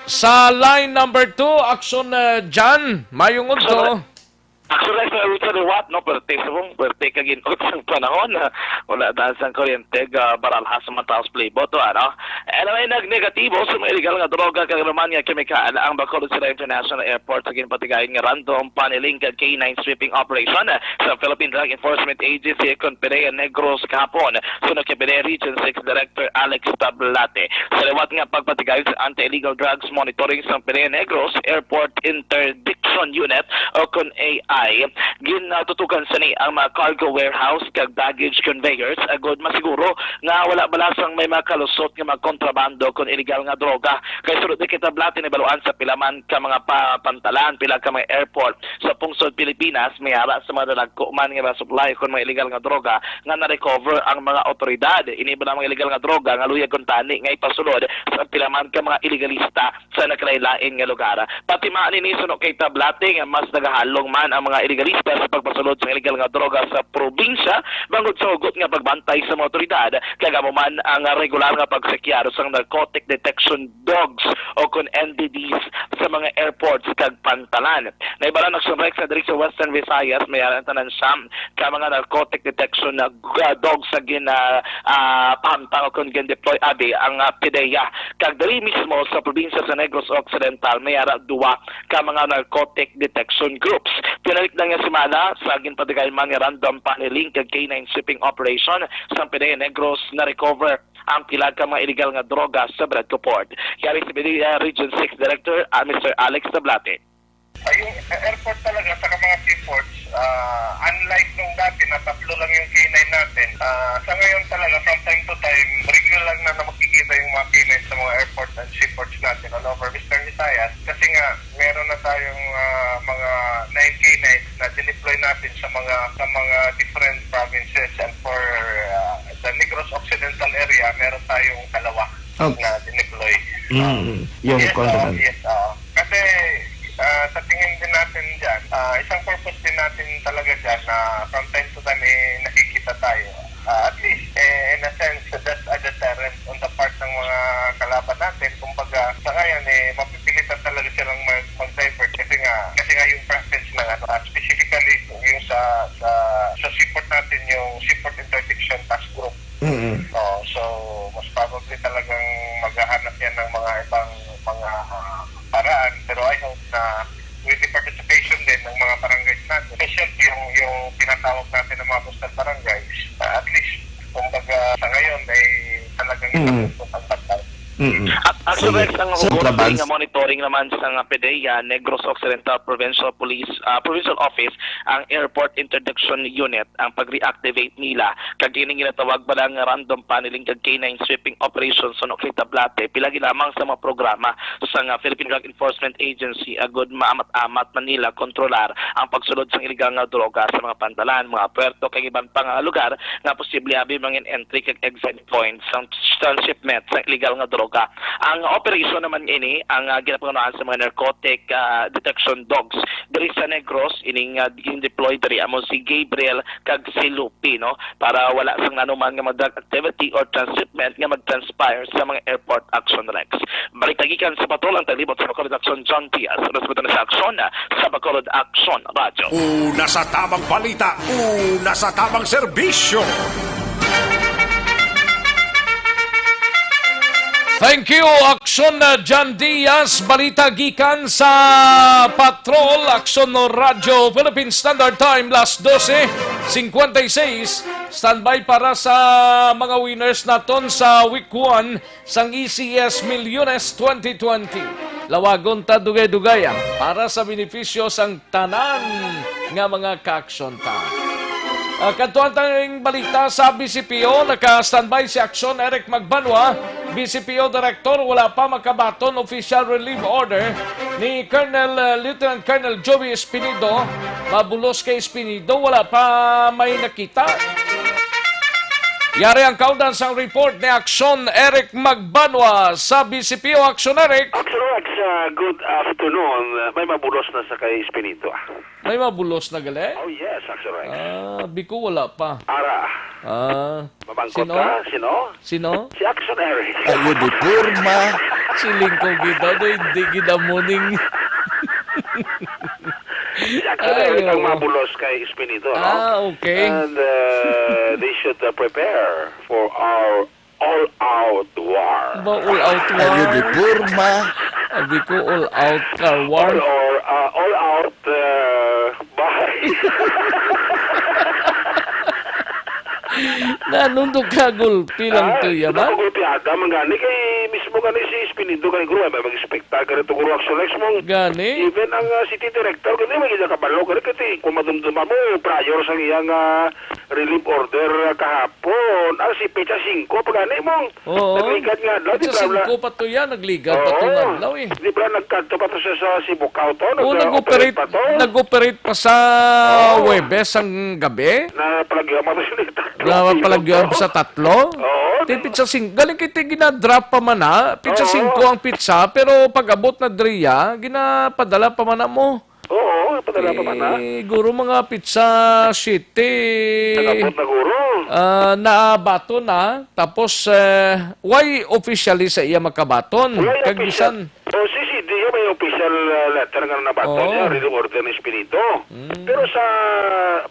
Sa line number two, Aksyon, uh, John, mayong udto. Aksyon, Aksyon, Aksyon, liwat, no? Perte, subong, perte kag inot sang panahon. Wala na sang kuryente, ga baralhas man taos playboto, ano? Anyway, nagnegatibo sa mga illegal nga droga kag naman nga kemikal ang Bacolod City International Airport sa ginpatigayon nga random paneling kag K nine sweeping operation sa Philippine Drug Enforcement Agency kon PDEA Negros kahapon. Suno kay PDEA Region six Director Alex Tablate. Sa liwat nga pagpatigayon sa Anti-Illegal Drugs Monitoring sang PDEA Negros Airport Interdiction Unit o kon A I, ginatutukan sini ang mga cargo warehouse kag baggage conveyors agod masiguro nga wala bala sang may mga kalusot nga mga kontrabando kon illegal nga droga. Kay sulod ni kay Tablate, nahibaluan sa pila man ka mga pa-, pantalan, pila ka mga airport sa pungsod Pilipinas, may ara sa mga dalagko man nga mga supply kon mga illegal nga droga nga na-recover ang mga otoridad. Ini bala mga illegal nga droga nga luyag kuntani nga ipasulod sa pila man ka mga iligalista sa nagkalain-lain nga lugar. Pati man ini, suno kay Tablate, nga mas nagahalong man ang mga iligalista sa pagpasulod sa illegal nga droga sa probinsya, bangod sa hugot nga pagbantay sa mga otoridad, kag amo man ang regular nga pagsekyar sang narcotic detection dogs o kon N D Ds sa mga airports kag pantalan. Nahibaluan, Aksyon Rex, nga diri sa Western Visayas, may ara ang tanan siyam ka mga narcotic detection na g-, dogs sa gin-, ah, ah, pahamtang o kon gin-deploy abi ang, ah, PDEA. Kag diri mismo sa probinsya sa Negros Occidental, may ara duwa ka mga narcotic detection groups. Tinalikdan nga semana, sa ginpatigayon man nga random paneling kag K nine sweeping operation sa PDEA Negros, na-recover ang pila ka mga illegal nga droga sa Bradco Port. Yari si PDEA Region six Director, ah, Mister Alex Tablate. Ay, yung airport talaga, saka mga seaports, ah, unlike nung dati na tatlo lang yung K nine natin, ah, sa ngayon talaga, from time to time, regular lang na, na makikita yung mga K nine sa mga airports and seaports natin all over Western Visayas. Kasi nga, meron na tayong, ah, mga nine K nine na dineploy natin sa mga, sa mga different provinces, and for, ah, the Negros Occidental area, meron tayong dalawa Okay. na dineploy. Mm, yung Yes, oo, Congressman. yes, oo. Kasi, ah, sa tingin din natin dyan, ah, isang purpose din natin talaga dyan na from time to time, eh, nakikita tayo. Ah, at least, eh, in a sense, that's a deterrent on the part ng mga kalaban natin. Kumbaga, sa ngayon, eh, mapipilitan talaga silang mag-, mag-divert kasi nga, kasi nga yung presence ng, ano, ah, specifically yung sa, sa, sa seaport natin, yung Seaport Interdiction Task Group. Mm-mm. Oo, so, most probably talagang maghahanap yan ng mga ibang mga, ah, paraan. Pero I hope na with the participation din ng mga barangays natin, especially yung, yung tinatawag natin ng mga coastal barangays, ah, at least, kumbaga, sa ngayon ay talagang Mm. ang pagkain. Mm-mm. At actually, Sige. Rex, ang Sa hugot trabans- nga monitoring naman sa nga PDEA, Negros Occidental Provincial Police, ah, Provincial Office, ang Airport Interdiction Unit, ang pag-reactivate nila, kag ining ginatawag pa lang nga random paneling kag canine sweeping operation sa Nukli Tablate, pila lamang sa mga programa sa nga Philippine Drug Enforcement Agency, agud maamat-amat man nila kontrolar ang pagsulod sang iligal nga droga sa mga pantalan, mga puerto, kag iban pa nga lugar nga posible abi mangin entry kag exit point sang transshipment sang illegal nga droga. Ang operasyon naman ini ang, ah, ginapangunahan sa mga narcotic, ah, detection dogs diri sa Negros, ining, ah, gin-deploy diri amo si Gabriel kag si Lupi, no, para wala sang nanuman nga mga drug activity or transshipment nga mag-transpire sa mga airport action, Rex. Balik gikan sa patrol ang taglibot sa Bacolod Action, John Diaz. Respeto na sa aksyon, ah, sa Bacolod Action Radyo. Una sa tamang balita, una sa tamang serbisyo. Thank you, Aksyon na John Diaz. Balita gikan sa Patrol, Aksyon no Radyo, Philippine Standard Time, las dose cincuenta y seis. Standby para sa mga winners naton sa Week one sang E C S Milyones twenty twenty. Lawagon ta dugay-dugayan para sa benepisyo sang tanan nga mga kaaksyon ta. Ah, kadtuan tang balita sa B C P O, naka-standby si Aksyon Eric Magbanwa, B C P O Director, wala pa makabaton official relief order ni Colonel, ah, Lieutenant Colonel Joey Espinido. Mabulos kay Espinido, wala pa may nakita. Yari ang kaundan sang report ni Aksyon Eric Magbanwa sa B C P O. Aksyon Eric. Aksyon Eric, uh, good afternoon. Uh, may mabulos na sa kay Espinido, ah. May mabulos na gali? Oh, yes, Aksyon Eric. Ah, biko wala pa. Ara. Ah. Mamangkot Sino? ka? Sino? Sino? Si Aksyon Eric. Ayo di porma. Siling ko gid daw, do, hindi gid amo ning Si Aksyon Eric Ayo. ang mabulos kay Espinido, no? Ah, okay. And, uh, they should, uh, prepare for our all-out war. Ba, all-out war? Ayo di porma. Abi ko, all-out car war. All, or, uh, all-out, uh, bahay. Nganong do ka gulpi lang Ah, to, ya ba? Gulpi ada man gani kay mismo gani si Espinido gani, guro, ay may mag-expect ta gani to, guro, Aksyon Eric, mong Gani? even ang, ah, city director gani, may gina kabalo gani, kay kung madumduman mo, prior sang iyang, ah, relief order, ah, kahapon. Ah, si petsa singko pa gani, mong Oo. Nagligad nga adlaw, di Petsa ba, singko pa to yan, nagligad pa to Oo. nga adlaw, eh. Di ba nagkadto pa to siya sa Sibukaw to? Oo, Nag-, nag-operate, operate pa to? nag-operate pa sa Oo. Huwebes ang gabi? Na palagyan mo sa tatlo Na kilo palagyan to? sa tatlo? Oo, Tipid di- sa sing-, galing kay ti ginadrop pa man na, petsa Oo. singko ang petsa, pero pag-abot na diriya, ginapadala pa man na mo. Oo, padala pa man na. Eh, guro mga petsa siyete. Nag-abot na, guro. Ah, naabaton na. Tapos, eh, why officially sa iya makabaton? Why Kag official? bisan Oh, si C D may official, ah, letter nga nabaton Oo. niya, relief order ni Espinido. Mm. Pero sa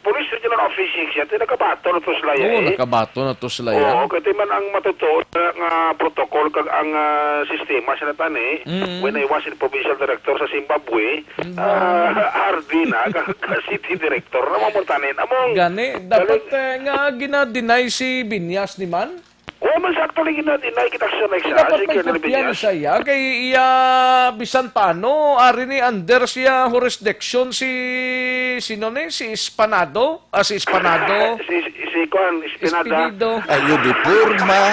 Police Regional Office six, yan, nakabaton na to sila, Oo, eh. nakabaton na to sila, ya. Oo, kay man ang matutuo na nga protocol kag ang, ah, sistema sa natani, Mm. when I was in provincial director sa Zimbabwe, Mm. ah, R D na, ka, ka city director, na mamuntanin. Among Gani, dapat, galing eh, nga gina-deny si Binyas ni man? Wa man sa actually gina-deny kita sa Di sa dapat si may Colonel kumpiyansa Binyas. iya kay iya bisan paano, ari ni under siya jurisdiction si, sino ni? Si Espanado? Ah, si Espanado. Si, si, si Kuan, Espinada. Espinido. Ayo di porma.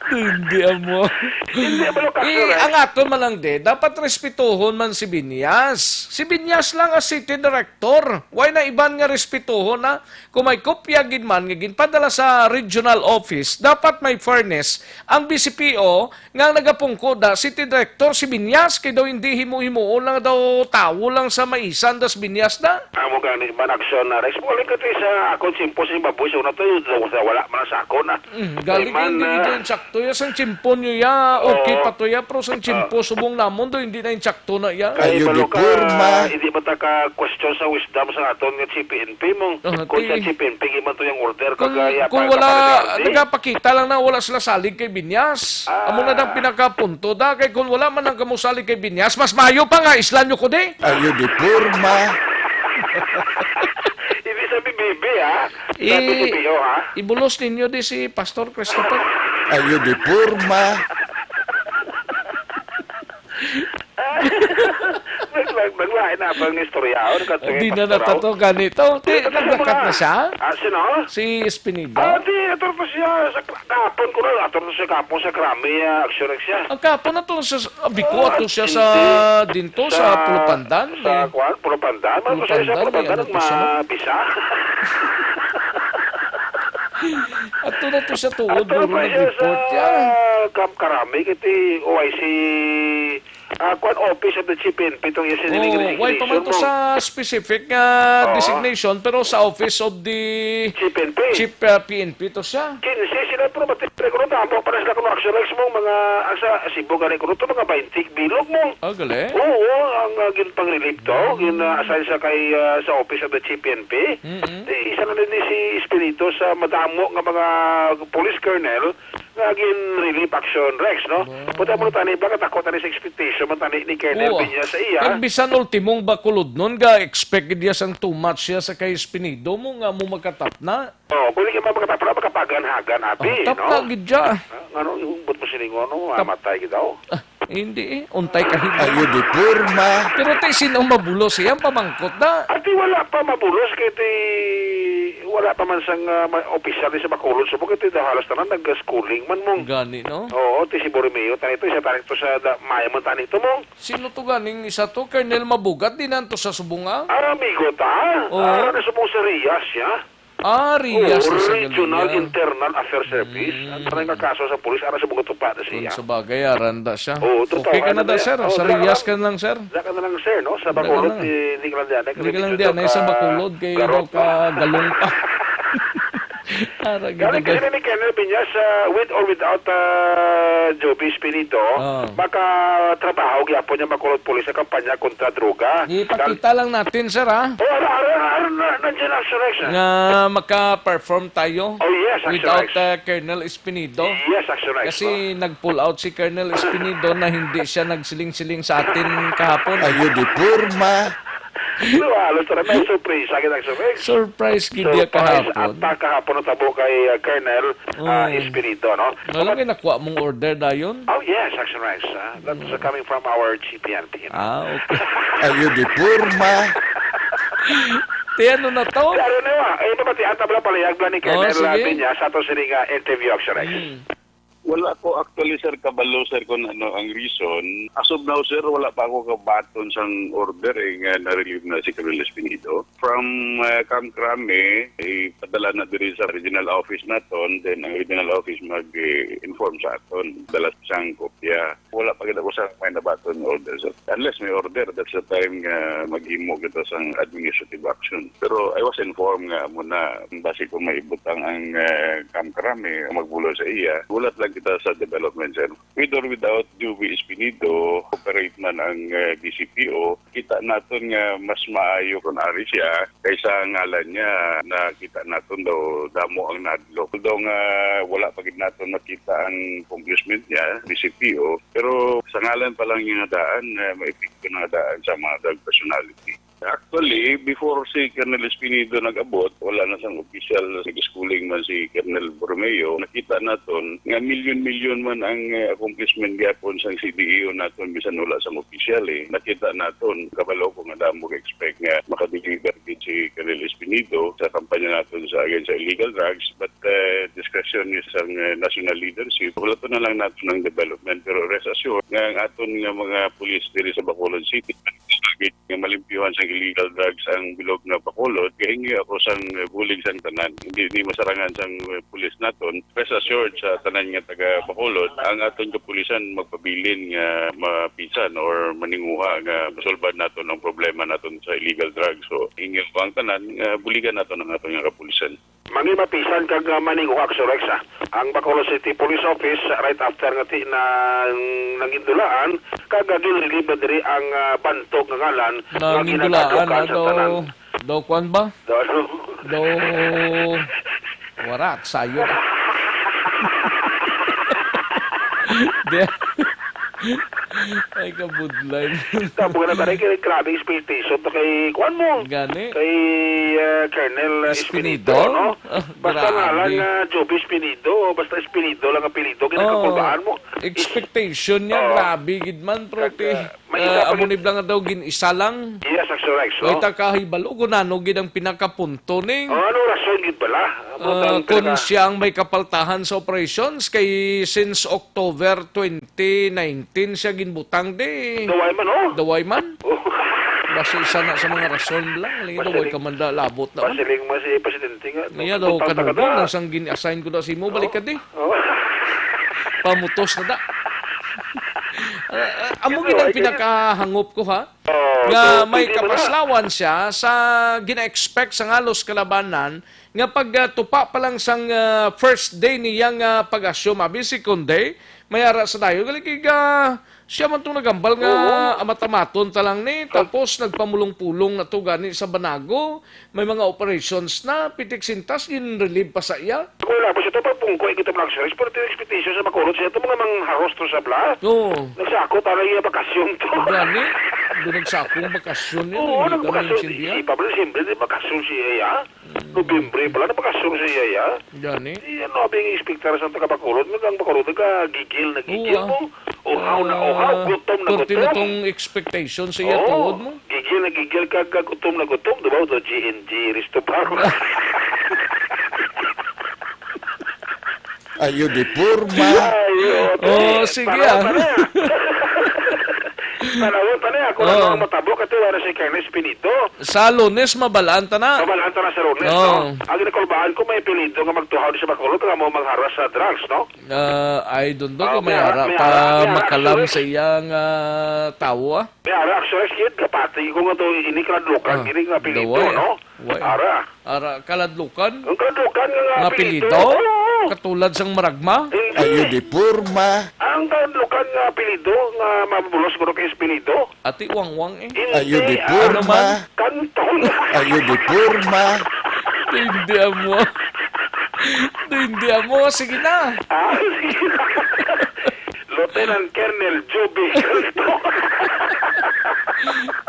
Hindi amo. Hindi, pero kaso, Eh, right? ang aton man lang di, dapat respetuhon man si Binyas. Si Binyas lang ang city director. Why na iban nga respetuhon na? Kung may kopya gid man nga ginpadala sa regional office, dapat may fairness ang B C P O nga nagapungko da city director si Binyas kay daw hindi himo-himuon lang daw tawo lang sa maisan das Binyas da. Amo gani man aksyon na Rex. Muli ka ti sa akon simpo sa Zimbabwe, so na to, sa wala man sa akon, ah. Mm, galing Kay man, hindi, ah, hindi insakto ya sang tsimpo nyo ya. Okay Oo. pa to ya, pero sang tsimpo Ah. subong namon do, hindi na insakto na ya. Kay Ayo, di balo ka, porma. hindi ba ta ka question sa wisdom sa aton nga C P N P mo? Ah, Kung ti- sa C P N P, giman to yung order, Kung, kagaya kung pa wala, kapag nagkakati. nagapakita lang na wala sila salig kay Binyas. Ah. Amo na dang pinakapunto da, kay kung wala man ang kamo salig kay Binyas, mas mayo pa nga islan nyo ko di. Ayo, di porma. Hindi sa bibibi, ha? Sa I-, B P O, ha? Ibulos ninyo di si Pastor Christopher. Ayo di porma. Naglag-, naglain na bang istoryaon ka? Di na natato ganito. Di, naglakat na siya? Ah, sino? Si Espinido. Ah, di, ato pa siya sa kahapon ko na, ato na siya kahapon sa Krami, ah, Action X siya. Ang kahapon na to sa, abi ko, ato siya sa, dinto, sa Pulupandan, sa, eh. Kuwan, Pulupandan. Ano siya sa Pulupandan, eh, Pulupandan, ano to siya, no? Mabisa. Ato na to siya tuod, ato na to siya sa nag-report, yan. Camp Karami, kiti O I C, ah, kuwan, Office of the Chief P N P, itong iya sining resignation mo. Oh, why pa man to sa specific nga designation, pero sa Office of the Chief P N P. Chief, ah, P N P to siya. Kinse sila, pero mati-, pero kuno damo pa na sila kuno, Action X mo, mga, asa, Cebu gani kuno to, mga baynte bilog mo. Ah, gali? Oo, ang, ah, gin pang-relieve to, gin, ah, assign sa kay, ah, sa Office of the Chief P N P. Mm-mm. Di, isa na din si Espiritu sa madamo nga mga police colonel nga gin-relieve, Action Rex, no? Wow. Puta mo tani, baka tako tani sa expectation man tani ni Colonel Peña sa iya. Kag bisan ultimong Bacolodnon, ga-expect gid niya sang too much siya sa kay Espinido mo nga mo magkatapna. Oh, kung hindi ka makatapna, makapaganhagan, abi, no? Ah, tapna gid siya. Ah, ngano, yung ba't mo siningon, no? Tap- Mamatay gid daw. Ah, hindi eh. Untay ka higit. Ayo di porma. Pero ti, sino mabulos? Iyang pamangkot na. Ati wala pa mabulos kay ti wala pa man sang, ah, ma-, opisyal ni sa Bacolod. Subong kay ti daw halos tanan nag-schooling man mo. Gani, no? Oo, ti si Borromeo, tani to, isa tani to sa da-, mayo man tani to mo. Sino to ganing isa to? Colonel Mabugat, di nan to sa Subong, ah? Ah, amigo ta. Oo. Ah, na Subong sa Riyas, ya? Ah, Riyas na sa Regional Galunga. Internal Affairs Service. Mm. Ang tanang nga kaso sa pulis, ara sa mga tupa na siya. Kung sa bagay, aran da siya. Oo, okay ka na da, sir. Oh, sa Riyas ka na lang, sir. Diyan ka na lang, sir, no? Sa Bacolod, di, di ka lang diyan, eh. Di ka lang diyan, eh, sa Bacolod, kay daw ka galong pa. Ara, gani kasi ni Colonel Peña, sa, with or without, ah, Joby Espinido, makatrabaho gyapon niya Bacolod Police sa kampanya kontra droga. Ipakita lang natin, sir, ha? Oh, ara, ara, ara, na, nandiyan ang Surex, eh. Nga maka-perform tayo. Oh, yes, Action X. Without, uh, Colonel Espinido. Yes, Action X, no? Kasi nag-pull out si Colonel Espinido na hindi siya nagsiling-siling sa atin kahapon. Ayo di porma. Pero halos na may surprise, sa akin, Action X. Surprise gid niya kahapon. Surprise attack kahapon ang tabo kay, uh, Colonel, uh, Espinido, no? Wala may nakuha mong order dayon? Oh, yes, Action X, ah. That's coming from our G P N P. Ah, okay. Ayo di porma. Ti ano na to? Ti ano na, ah? Eh, mabatian ta bala palayag bala ni Colonel, ah, Peña sa ato sining, ah, interview, Action X. Mm. Wala ko actually, sir, kabalo, sir, kung ano ang reason. As of now, sir, wala pa ako kabaton sang order, eh, nga na-relieve na si Colonel Espinido. From, uh, Camp Crame, ipadala na diri sa regional office naton, then ang regional office mag-, eh, inform sa aton. Dala sang kopya. Wala pa gid ako sa may nabaton nga order, sir. Unless may order, that's the time nga maghimo kita sang administrative action. Pero I was informed nga amo na, basi ko maibutang ang, uh, Camp Crame, ang magbulo sa iya. Hulat lang kita sa development, sir. With or without Joby Espinido, operate man ang, uh, D C P O, kita naton nga mas maayo kung ari siya kaysa ang ngalan niya. Nakita naton daw damo ang nadlok. Although nga wala pa gid naton makita ang accomplishment niya, D C P O, pero sa ngalan pa lang niya nga daan, eh, may epekto na nga daan sa mga drug personality. Actually, before si Colonel Espinido nag-abot, wala na sang opisyal, nag-schooling man si Colonel Borromeo. Nakita naton nga milyon-milyon man ang, eh, accomplishment gyapon sang C D E O naton bisan wala sang opisyal, eh. Nakita naton, kabalo ko nga damo ka-expect nga makadeliver gid si Colonel Espinido sa kampanya naton sa against sa illegal drugs, but, eh, discretion ni sang, eh, national leadership. Hulaton na lang naton ang development, pero rest assured nga ang aton nga mga pulis diri sa Bacolod City, nga malimpyuhan sang illegal drugs ang bilog nga Bacolod, gahingi ako sang, eh, bulig sang tanan. Hindi ni masarangan sang, eh, pulis naton. Rest assured sa tanan nga taga Bacolod, ang aton kapulisan magpabilin nga mapisan or maninguha nga masulbad naton ang problema naton sa illegal drugs. So, inyo ang tanan nga buligan naton ang aton nga kapulisan. Mangi mapisan kag, ah, maninguha, Sir Rex, ah. Ang Bacolod City Police Office, right after nga ti na nangindulaan, kag, ah, ginrelieve na diri ang, ah, bantog nga ngalan nga ginagadlokan sa tanan. Nangindulaan, ah, daw, daw kwan ba? Daw, ano? Daw, warak, sayo. Di-, Ay, kabudlay. Tamo na tayo kay grabe expectation to kay, kuwan mo? Gani? Kay, ah, Colonel, ah, Espinido? Espinido, no? Ah, Basta nga lang grabe. Nga Joby Espinido, basta Espinido lang ang apelyido, Oo. Ginakakulbaan mo. Expectation niya, Oo. Grabe gid man, pero Kag, ti-, ah, may isa ah, pa amo gid ni lang daw gin-isa lang. Yes, Action Rex, Way no? Ta kahibalo kung ano gid ang pinakapunto ni. Oh, ano rason gid bala? Amo Ah, ang kung pinaka- siya ang may kapaltahan sa operations, kay since October twenty nineteen siya ginbutang di. Daway man, oh. Daway man. Oh. Basi isa na sa mga rason lang. Lagi Basi daw, way ling-, ka man da labot na man. Basi ling mas si Presidente nga. Niya daw, Tutang ta ka kanunod da. Nang sang gin-assign ko na sa imo, balik ka di. Oh. Pamutos na da. Ah, ah, amo Yun gid ang daw, ay, pinakahangop ko, ha? Oh, Nga so, may pwede mo na. Kapaslawan siya sa gina-expect sa halos kalabanan nga pag, ah, tupa pa lang sang, ah, first day niya nga pag-assume, abi, second day, may ara sa dayon. Gali kay, ah, siya man tong nagambal nga Oo. Amat-amaton ta lang ni, Sa tapos nagpamulong-pulong na to gani sa Banago, may mga operations na, pitik sintas, gin-relieve pa sa iya. Wala pa siya to, pagpungkoy kita mga Action Rex, pero the expectation sa Bacolod siya to, mga mangharos to sa bla. Oo. Nagsako, tara iya bakasyon to. Gani, doon nagsakong bakasyon yun, Oo, hindi kami nagbakasyon, nagsindihan. Isip pa pala, siyempre, di bakasyon siya, ya. Nobyembre pala, nabakasyon siya, ya. Gani? Di, ano, abi ang expectar sa taga Bacolod? Nag-, ang Bacolod, nagagigil, nagigil Oo, ah. Mo. Uhaw na uhaw, Ah, gutom na korte na gutom. Tong expectation sa iya Oo. Tuod mo. Gigil na gigil ka, ka gutom na gutom, diba? Sa G N G Resto Bar. Ayo, di porma. Ayo, Oh, te. Sige, Panahon ah. Pa na. Panahon pa na. Ako Oo. Na ang matabok, ate, wala si Kenneth Pinito. Sa Lunes, mabalaan ta na. Mabalaan ta na sa Lunes, Oo. No? Ang ginakulbaan ko, may apelyido nga magtuhaw di sa Bacolod, nga mo magharas sa drugs, no? Ah, I don't know Ah, kung may may ara, ara, may pa ara, may ara, makalam sure. Sa iyang, ah, tawo, ah. May ara, actually, kid, kapati ko nga to, ini kaladlukan, Ah, ini nga apelyido, daway, ah. No? Way. Ara. Ara, kaladlukan? Ang kaladlukan nga, nga Nga apelyido. Apelyido? Oo. Katulad sang Maragma? Hindi. Ayo di porma. Ang kaladlukan nga apelyido nga mabulos ko kay Espinido. Ati Wangwang eh. Hindi, Ayo di ah, porma. Ano man? Kanton. Ayo di porma. Hindi amo. Hindi amo. Sige na. Ah, sige na. Lieutenant Colonel Joby Cristo.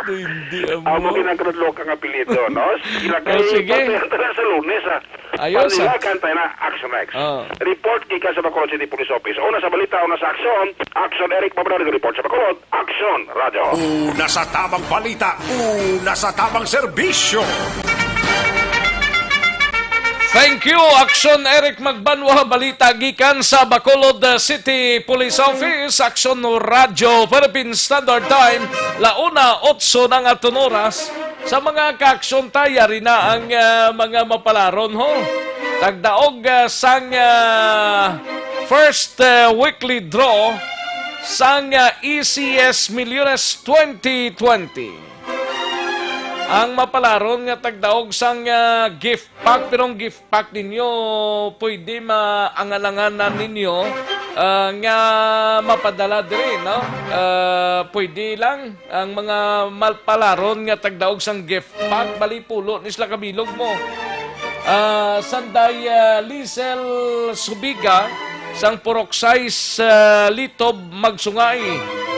Hindi amo. Amo ginagradlo kang apelyido, no? Ilagay Oh, sige. Patay na sa Lunes, ah. Ayos, ah. Panilagan tayo na, Action Rex. Oh. Report gikan sa Bacolod City Police Office. Una sa balita, una sa aksyon. Action Eric Mabral, report sa Bacolod. Action Radio. Una sa tamang balita, una sa tamang serbisyo. Thank you, Action Eric Magbanwa. Balita gikan sa Bacolod, uh, City Police Office, Action Radio, Philippine Standard Time, la una otso na nga tun oras. Sa mga kaaksyon ta, yari na ang, uh, mga mapalaron, ho. Tagdaog, uh, sang, uh, first, uh, weekly draw sang, uh, E C S Milyones twenty twenty. Ang mapalaron nga tagdaog sang, ah, gift pack, pero ang gift pack ninyo pwede maangalanganan ninyo, ah, nga mapadala diri, no? Ah, pwede lang ang mga mapalaron nga tagdaog sang gift pack, bali pulo ni sila kabilog mo. Ah, Sanday, ah, Lizel Subiga, sang Purok sais, ah, Litob, Magsungay.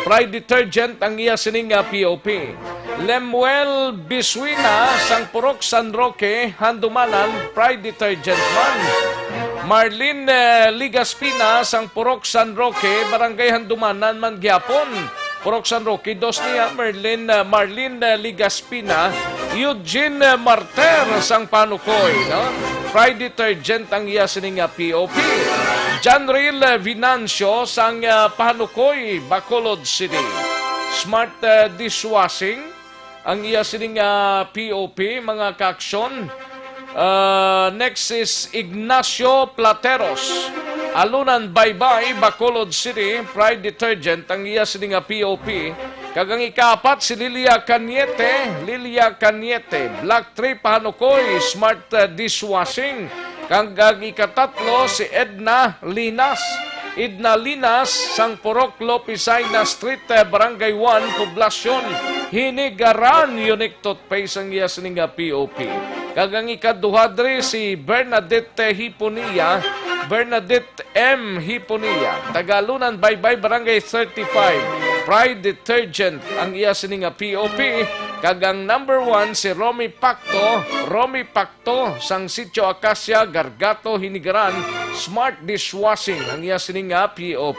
Pride detergent ang iya sining, ah, P O P. Lemuel Bisuina, sang Purok San Roque, Handumanan, Pride detergent man. Marlene, eh, Ligaspina, sang Purok San Roque, Barangay Handumanan man gihapon. Purok San Roque, dos niya, Merlin, eh, Marlene, eh, Ligaspina, Eugene, eh, Marter, sang Panukoy, no? Pride detergent ang iya sining, ah, P O P. Janril, eh, Vinancio, sang, ah, Panukoy, Bacolod City. Smart, eh, dishwashing, ang iya sining, ah, P O P, mga kaaksyon. Ah, next is Ignacio Plateros, Alunan Baybay, Bacolod City, Pride Detergent, ang iya sining, ah, P O P. Kag ang ikaapat, si Lilia Cañete, Lilia Cañete, Black Tree, Pahanukoy, Smart, ah, Dishwashing. Kag ang ikatatlo, si Edna Linas, Idna Linas, sang Purok Lopisaina Street, eh, Barangay one, Poblacion, Hinigaran, unique toothpaste ang iya sining nga P O P. Kag ang ikaduha diri si Bernadette Hiponia, Bernadette M Hiponia, taga Alunan Baybay, Barangay thirty-five, Pride Detergent ang iya sini nga P O P, kag ang number one si Romy Pacto, Romy Pacto sang Sitio Acacia, Gargato, Hinigaran, Smart Dishwashing ang iya sini nga P O P.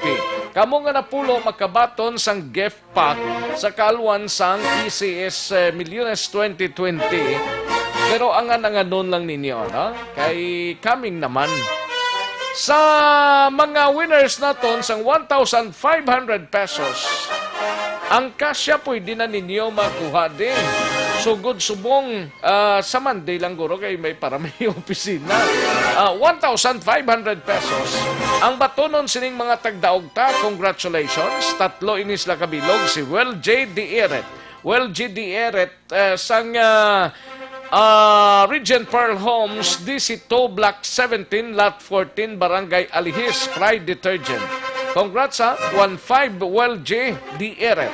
Kamo nga napulo makabaton sang gift pack sa kaalwan sang E C S, eh, Milyones twenty twenty. Pero angan-anganon lang ninyo, no? Kay coming naman. Sa mga winners naton sang one thousand five hundred pesos, ang kasya pwede na ninyo makuha din. Sugod subong, ah, sa Monday lang guro kay may para may opisina. Ah, one thousand five hundred pesos ang batunon sining mga tagdaog ta. Congratulations. Tatlo ini sila kabilog, si Well J. Dieret. Well J. Dieret, eh, sang, ah, ah, Regent Pearl Homes, D C two, Block seventeen, Lot fourteen, Barangay Alihis, Pride Detergent. Congrats, ha. One five, Well J. Dieret.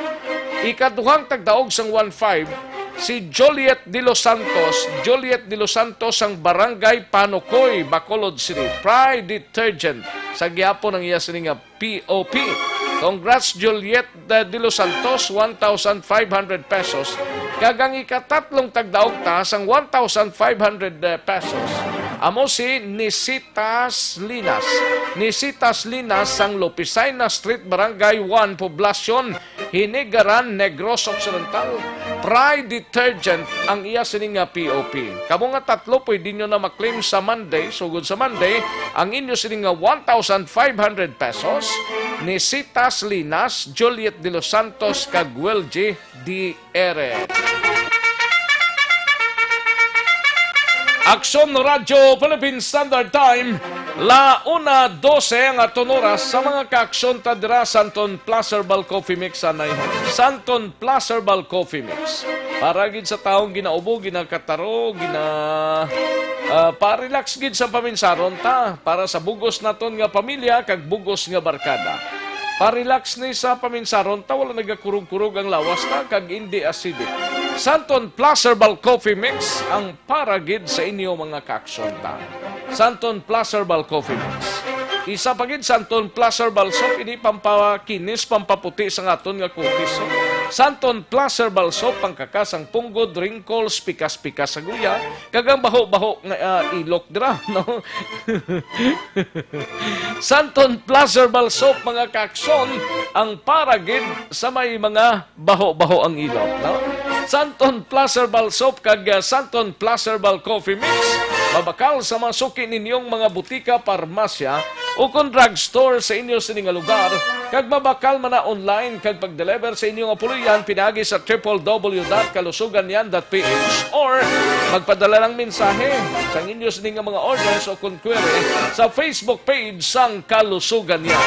Ikaduhang tagdaog sang one five, si Juliet De Los Santos, Juliet De Los Santos sang Barangay Panukoy, Bacolod City. Pride Detergent sa gihapon ang iya sini nga P O P. Congrats, Juliet, uh, De Los Santos, one thousand five hundred pesos. Kag ang ikatatlong tagdaog ta sang one thousand five hundred, uh, pesos. Amo si Nisitas Linas. Nisitas Linas sang Lopicina Street, Barangay one, Poblacion, Hinigaran, Negros Occidental. Pride Detergent ang iya sini nga P O P. Kamo nga tatlo pwede nyo na maklaim sa Monday, sugod sa Monday, ang inyo sini nga one thousand five hundred pesos ni Sitas Linas, Juliet De Los Santos, kag Welgy Diere. Aksyon Radyo Philippine Standard Time, la una doce ang aton oras. Sa mga kaaksyon ta dira, Santon Plus Herbal Coffee Mix, anay. Santon Plus Herbal Coffee Mix. Para gid sa taong ginaubo, ginakataro, gina, ah, pa-relax gid sa paminsaron ta. Para sa bugos naton nga pamilya kag bugos nga barkada. Pa-relax ni sa paminsaron ta, wala nagakurog-kurog ang lawas ta, kag indi acidic. Santon Plus Herbal Coffee Mix ang para gid sa inyo mga kaaksyon ta. Santon Plus Herbal Coffee Mix. Isa pa gid, Santon Plus Herbal Soap, ini pampakinis, pampaputi sa aton nga kutis, no? Santon Plus Herbal Soap, pangkakas ang punggod, wrinkles, pikas-pikas sa guya, kag ang baho-baho nga, ah, ilok dira, no? Santon Plus Herbal Soap, mga kaaksyon, ang para gid sa may mga baho-baho ang ilok, no? Santon Plus Herbal Soap kag, ah, Santon Plus Herbal Coffee Mix mabakal sa mga suki ninyong mga butika, parmasya, o kon drugstore sa inyo sini nga lugar, kag mabakal man na online kag pag-deliver sa inyo nga puloy-an pinaagi sa triple W dot kalusugan yan dot P H, or magpadala lang mensahe sa inyo sini nga mga orders o kon query sa Facebook page sang Kalusugan Yan.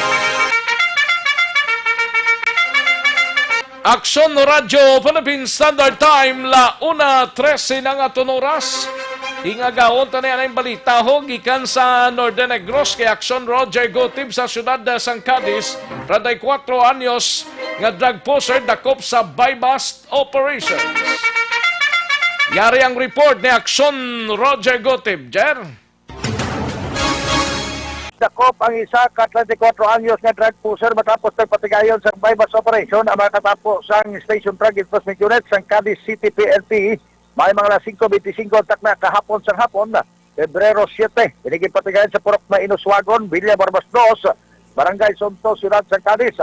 Aksyon Radyo Philippine Standard Time, la una trese na nga aton oras. Ingagahon ta na ang balita ho gikan sa Northern Negros kay Aksyon Roger Gutib sa siyudad sang Cadiz, treinta y cuatro anyos nga drug pusher dakop sa buy-bust operations. Yari ang report ni Aksyon Roger Gutib, Jer. Dakop ang isa ka treinta y cuatro anyos nga drug pusher matapos nagpatigayon sa buy-bust operation ang mga katapo sang Station Drug Enforcement Unit sang Cadiz City P N P. May mga alas singko beintisinko takna kahapon sang hapon, Pebrero siete. Ini ginpatigayon sa purok Mainos Wagon, Villa Barbas dos, Barangay Sonto, Siyudad sang Cadiz.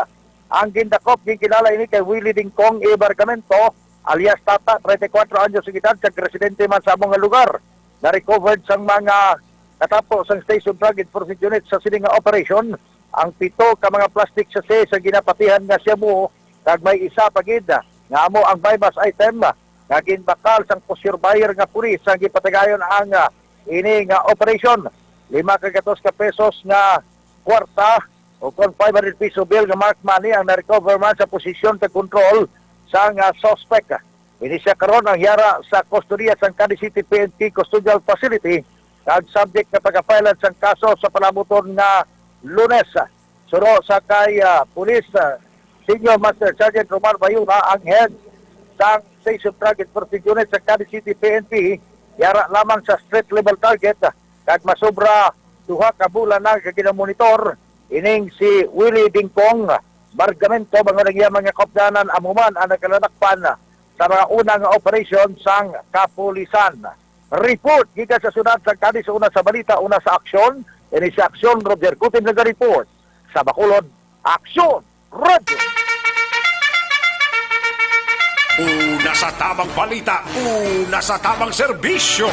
Ang gindakop, ginkilala ini kay Willie Dingkong Ibarcamento, alias Tata, treinta y cuatro anyos ang edad, kag residente man sa amo nga lugar. Na-recovered sang mga katapo sang Station Drug Enforcement Unit sa sini nga operation ang pito ka mga plastic sachet sa ginapatihan nga shabu, kag may isa pa gid nga amo ang buy-bust item nga ginbakal sang pusher buyer nga pulis nga ginpatigayon ang, ah, ini nga operation. Lima ka gatos ka pesos nga kwarta o kon five hundred peso bill nga marked money ang na-recover man sa posisyon kag kontrol sang, ah, suspect. Ini siya karon ang yara sa kustodiya sang Cadiz City P N P Custodial Facility kag subject nga pagapailan sang kaso sa palabuton nga Lunes. Suro sa kay, ah, Police, ah, Senior Master Sergeant Roman Bayona, ang head sang Station Drug Enforcement Unit sa Cadiz City P N P, yara lamang sa street level target, ah, kag masobra duha ka bulan na nga ginamonitor ining si Willie Dingkong. Bargamento, mga nagyaman nga kaupdanan, amo man ang nagkaladakpan sa mga una nga operasyon sang kapulisan. Report gikan sa siyudad sang Cadiz, una sa balita, una sa aksyon. Ini si Aksyon Roger Gutin naga-report sa Bacolod. Aksyon! Radyo. Una sa tamang balita, una sa tamang serbisyo.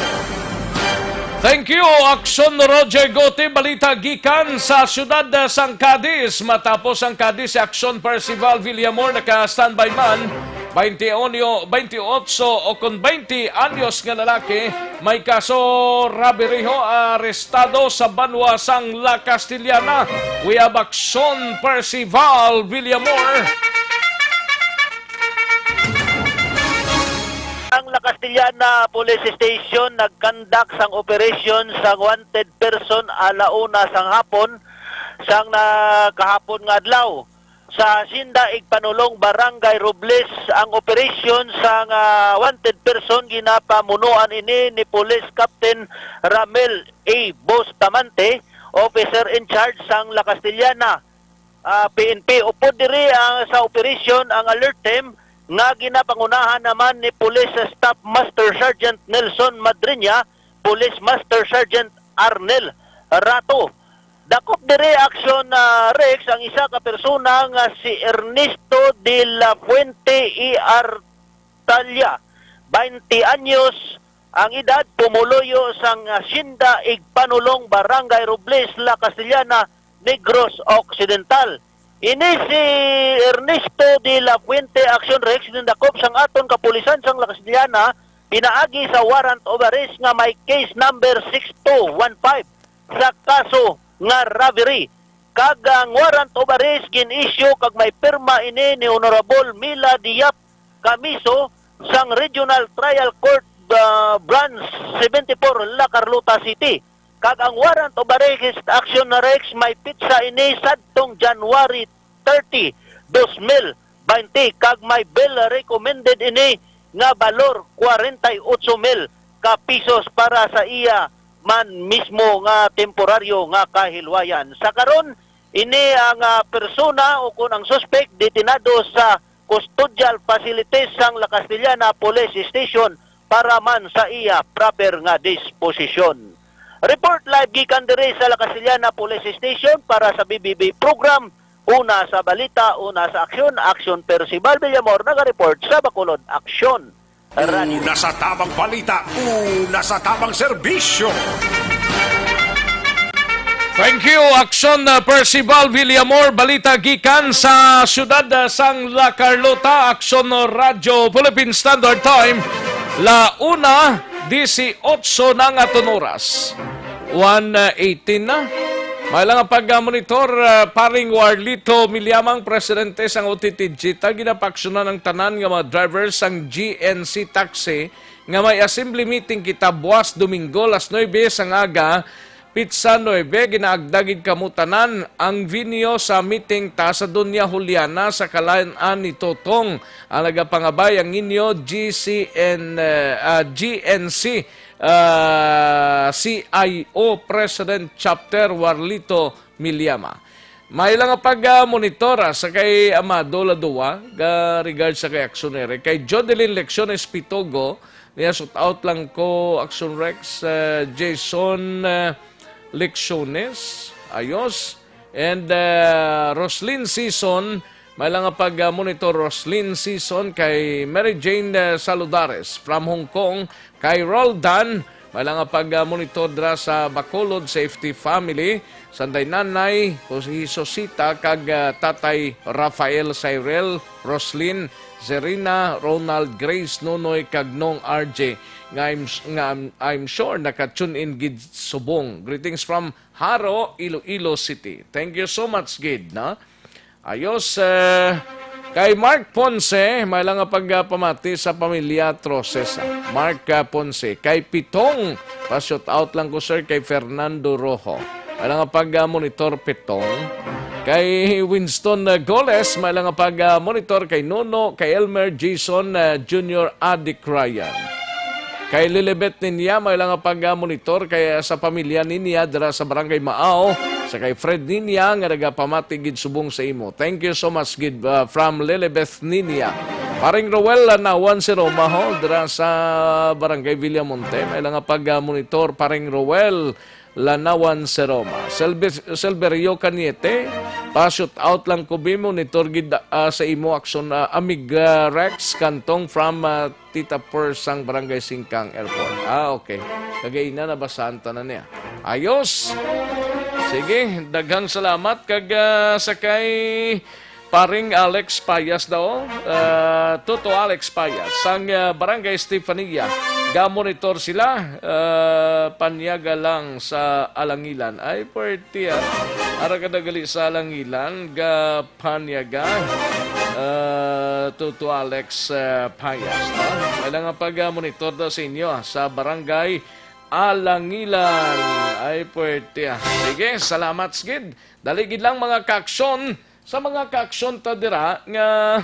Thank you, Aksyon Roger Gote. Balita gikan sa siyudad, uh, sang Cadiz. Matapos ang Cadiz, si Aksyon Percival Villamor naka-standby man. Twenty-one, twenty-eight o kon twenty anyos nga lalaki may kaso robbery ho, arestado sa banwa sang La Castellana. We have Aksyon Percival Villamor. Ang La Castellana Police Station nagkandak sang operasyon sang wanted person ala una sang hapon sang na kahapon nga adlaw. Sa Hacienda Igpanulong, Barangay Robles, ang operasyon sang wanted person ginapamunuan ini ni Police Captain Ramel A. Bustamante, officer in charge sang La Castellana, ah, P N P. Upod diri ang, sa operasyon ang alert team nga ginapangunahan naman ni Police Staff Master Sergeant Nelson Madriña, Police Master Sergeant Arnel Rato. Dakop diri aksyon, ah, Rex, ang isa ka persona nga si Ernesto de la Fuente E. Artalia, twenty anyos ang edad, pumuluyo sang Hacienda Igpanulong, Barangay Robles, La Castellana, Negros Occidental. Ini si Ernesto de la Fuente, Action Rex, nindakop sang aton kapulisan sang La Castellana, pinaagi sa warrant of arrest nga may case number six two one five sa kaso nga robbery. Kag ang warrant of arrest gin-issue kag may pirma ini ni Honorable Mila Diap Camiso sang Regional Trial Court, ah, Branch seventy-four, La Carlota City. Kag ang warrant of arrest, Action Rex, may pitsa ini sadtong January thirty, dos mil baynte, kag may bail recommended ini nga balor kwarenta y ocho mil ka pisos para sa iya man mismo nga temporaryo nga kahilwayan. Sa karon, ini ang, ah, persona o kon ang suspect detenado sa custodial facilities sang La Castellana Police Station para man sa iya proper nga disposisyon. Report live gikan diri sa La Castellana Police Station para sa B B B program, Una sa Balita, Una sa Aksyon. Aksyon Percival Villamor naga-report sa Bacolod. Aksyon. Radyo. Una sa tamang balita, una sa tamang serbisyo. Thank you, Aksyon, uh, Percival Villamor. Balita gikan sa siyudad, uh, sang La Carlota. Aksyon Radyo Philippine Standard Time, la una dieciocho na ang aton oras. One eighteen na. May lang ang pag-monitor, uh, paring Warlito Milyamang, presidente sang O T T Digital. Ginapaaksyonan ang tanan nga mga drivers sang G N C taxi nga may assembly meeting kita buas Domingo, las nuebe sang aga, pitsa nuebe, ginaagda gid kamo tanan. Ang venue sa meeting ta sa Doña Juliana sa Kalan-an ni Totong. Ang nagapangabay ang inyo G C N, eh, ah, G N C, ah, C I O President Chapter Warlito Milyama. May lang nga pag-monitor, ah, sa kay Amado Ladua, ga regard sa kay Aksyon Rex, kay Jodeline Lecciones Pitogo, niya shout out lang ko, Aksyon Rex, ah, Jason, ah, Lecciones, ayos, and, ah, Roslyn Season, may lang nga pag-monitor, Roslyn Season, kay Mary Jane, ah, Saludares from Hong Kong, kay Roldan, may lang nga pag-monitor dira sa Bacolod Safety Family, sanday nanay, Jose Sosita, kag, ah, tatay Rafael, Cyril, Roslyn, Zerina, Ronald, Grace, Nonoy, kag Nong R J, nga I'm, nga I'm, I'm sure naka-tune in gid subong. Greetings from Jaro, Iloilo City. Thank you so much gid, no? Ayos, eh, kay Mark Ponce, may lang nga pagpamati sa pamilya Troces, ah. Mark, ah, Ponce, kay Pitong, pa-shout out lang ko, sir, kay Fernando Rojo. May lang nga pag-monitor, Pitong. Kay Winston, ah, Goles, may lang nga pag-monitor kay Nono, kay Elmer, Jason, ah, Junior, Adik Ryan. Kay Lilibet Ninia, may lang nga pag-monitor kay, ah, sa pamilya niya dira sa Barangay Maaw, sa kay Fred Ninia nga nagapamati gid subong sa imo. Thank you so much gid, ah, from Lilibet Ninia. Paring Roel, Lanawan si Roma ho, dira sa Barangay Villamonte. May lang nga pag-monitor, Paring Roel, Lanawan si Roma. Silver-, Silverio Cañete, pa-shoot out lang ko, Bi, monitor gid, ah, sa imo aksyon, ah, Amig, ah, Rex Cantong from, ah, Tita Pers sang Barangay Singkang Airport. Ah, okay. Kagaina nabasahan ta na niya. Ayos. Sige, daghang salamat kag, ah, sa kay Paring Alex Payas daw, ah, Toto Alex Payas, sang, ah, Barangay Estefania. Ga-monitor sila, ah, panyaga lang sa Alangilan. Ay, puwerte, ah. Ara ka dagali sa Alangilan, ga panyaga, ah, Toto Alex, ah, Payas, no? Kailangan pag-monitor daw sa inyo, ah, sa Barangay Alangilan. Ay, puwerte, ah. Sige, salamat, Skid. Dali gid lang, mga kaaksyon. Sa mga kaaksyon ta dira nga,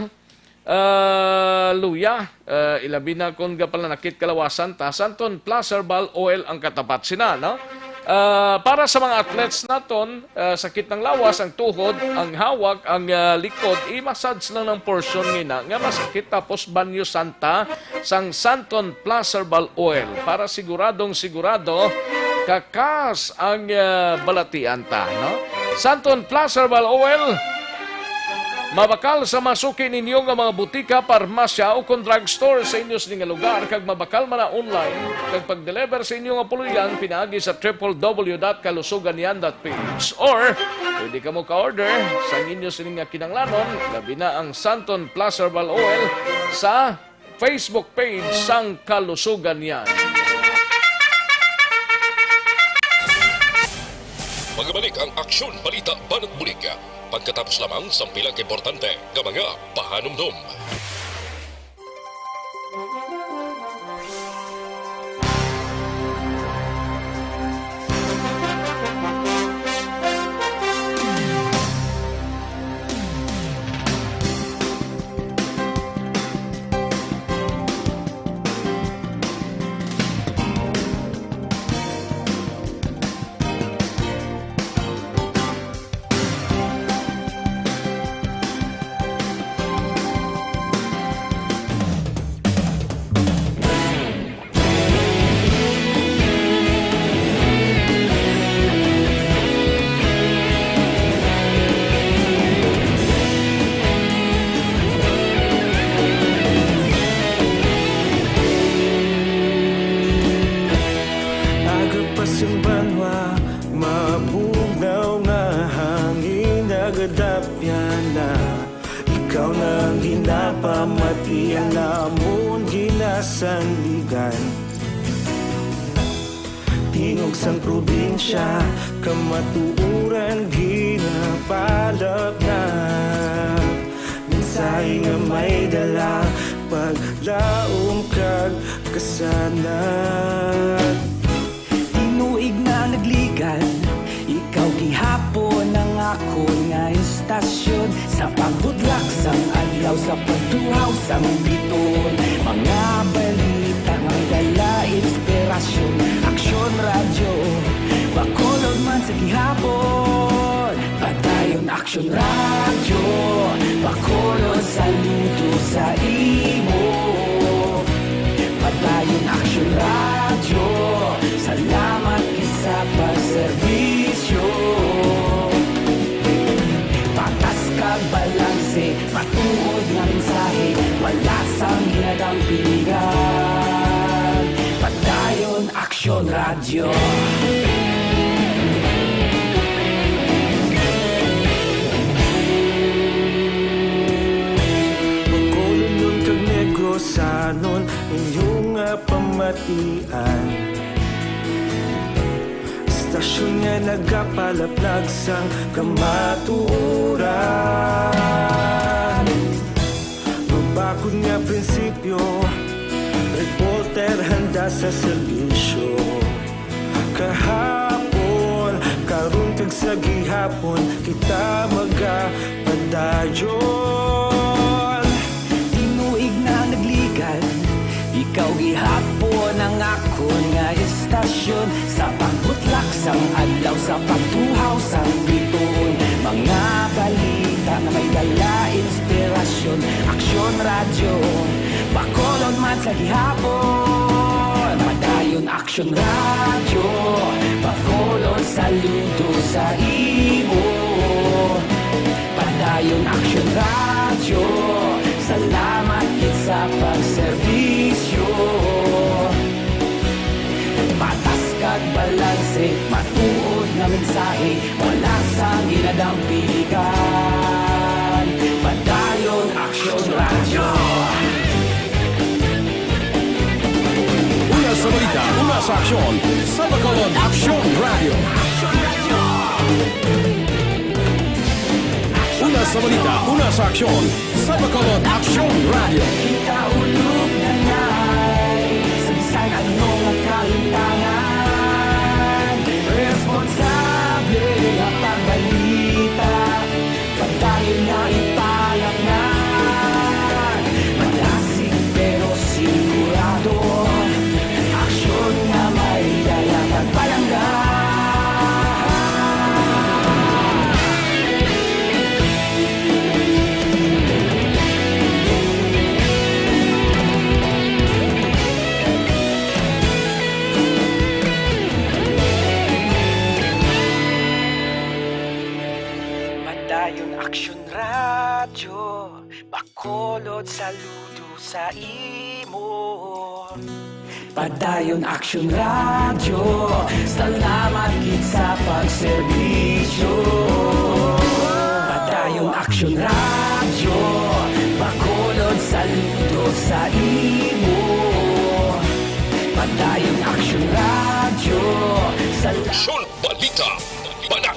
ah, luya, ah, ilabi na kon gapalanakit kalawasan ta, Santon Plus Herbal Oil ang katapat sina, no? Ah, para sa mga athletes naton, ah, sakit ng lawas, ang tuhod, ang hawak, ang, ah, likod, i-massage lang ng portion ngina nga masakit, tapos banyo santa sang Santon Plus Herbal Oil para siguradong sigurado kakas ang, ah, balatian ta, no? Santon Plus Herbal Oil, mabakal sa masuki ninyo nga mga butika, parmasya, o kon drugstore sa inyo sini nga lugar, kag mabakal man na online, kag pag-deliver sa inyo nga puloy-an pinaagi sa triple W dot kalusugan yan dot P H. Or pwede kamo ka-order sa inyo sini nga kinahanglanon, labi na ang Santon Plus Herbal Oil, sa Facebook page sang Kalusugan Yan. Magabalik ang Aksyon Balita Banat Bulig pagkatapos lamang sang pila ka importante nga mga pahanumdom. Aga pa sing banwa, mabugnaw nga hangin, nagadapyan na. Ikaw na ang ginapamatian namon ginasandigan. Tingog sang probinsya, kamatuoran ginapalapnap. Mensahe nga may dala, paglaom kag kasanag. Tinuig na nagligan, ikaw gihapon ang akon nga istasyon. Sa pagbudlak sang adlaw, sa pagtuhaw sang biton, mga balita nga dala inspirasyon. Aksyon Radyo, Bacolod man sa gihapon. Padayon Aksyon Radyo, Bacolod, saludo sa imo. Padayon Aksyon Radyo, salamat gid sa pagserbisyo. Patas kag balanse, matuod nga mensahe, wala sang ginadampingan. Padayon Aksyon Radyo. Bacolodnon kag Negrosanon, inyo nga pamatian. Istasyon nga nagapalaplag sang kamatuoran. Mabakod nga prinsipyo, reporter handa sa serbisyo. Kahapon, karon kag sa gihapon, kita magapadayon. Tinuig na nagligan, ikaw gihapon ang Tasyon sa pagbutlak sang adlaw, sa pagtuhaw sang bituon, mga balita nga may dala inspirasyon. Aksyon Radyo, Bacolod man sa gihapon. Padayon Aksyon Radyo, Bacolod, saludo sa imo. Padayon Aksyon Radyo, salamat gid sa pagserbisyo. Patas kag balanse, matuod nga mensahe, wala sang ginadampigan. Padayon Aksyon Radyo. Una sa balita, una sa aksyon, sa Bacolod Aksyon Radyo. Una sa balita, una sa aksyon, sa Bacolod Aksyon Radyo. Kita ulog na ngay, sa bisan ano nga kalimtangan, responsable nga pagbalita, padayon nga ipalangnan. Malasig pero sigurado, aksyon nga may dala kag palangga. Padayon Aksyon Radyo, Bacolod, saludo sa imo. Padayon Aksyon Radyo, salamat gid sa pagserbisyo. Padayon Aksyon Radyo, Bacolod, saludo sa imo. Padayon Aksyon Radyo, salamat. Aksyon Balita, Banat,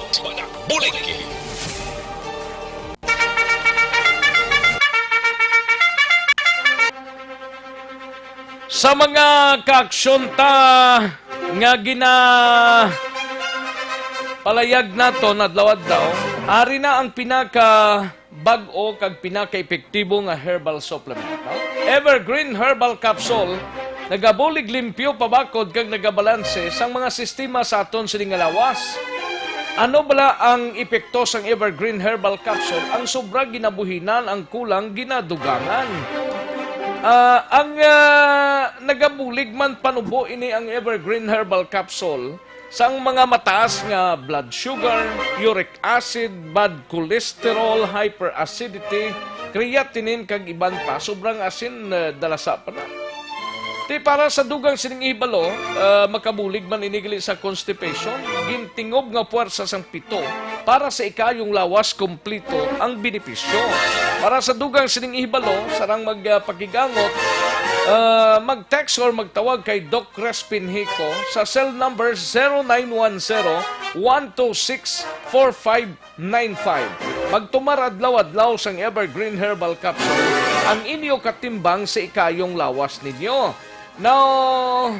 Buliki. Sa mga kaaksyon ta nga ginapalayag naton adlaw-adlaw, ari na ang pinaka bag-o kag pinakaepektibo nga herbal supplement, no? Evergreen Herbal Capsule, nagabulig limpyo, pabakod, kag nagabalanse sang mga sistema sa aton sini nga lawas. Ano bala ang epekto sang Evergreen Herbal Capsule? Ang sobra ginabuhinan, ang kulang ginadugangan. Ah, ang, ah, nagabulig man panubo ini ang Evergreen Herbal Capsule sang mga mataas nga blood sugar, uric acid, bad cholesterol, hyperacidity, creatinine, kag iban pa. Sobrang asin, eh, dalasa pa na. Ti para sa dugang sining hibalo, eh, makabulig man ini gali sa constipation, gintingob nga puwersa sang pito para sa ikayong lawas, kumplito ang benepisyo. Para sa dugang sining hibalo, sarang magpakigangot, ah, mag-text or magtawag kay Doc Crispin Hico sa cell number zero nine one zero, one two six, four five nine five. Magtumar adlaw-adlaw sang Evergreen Herbal Capsule, ang inyo katimbang sa ikayong lawas ninyo. Now,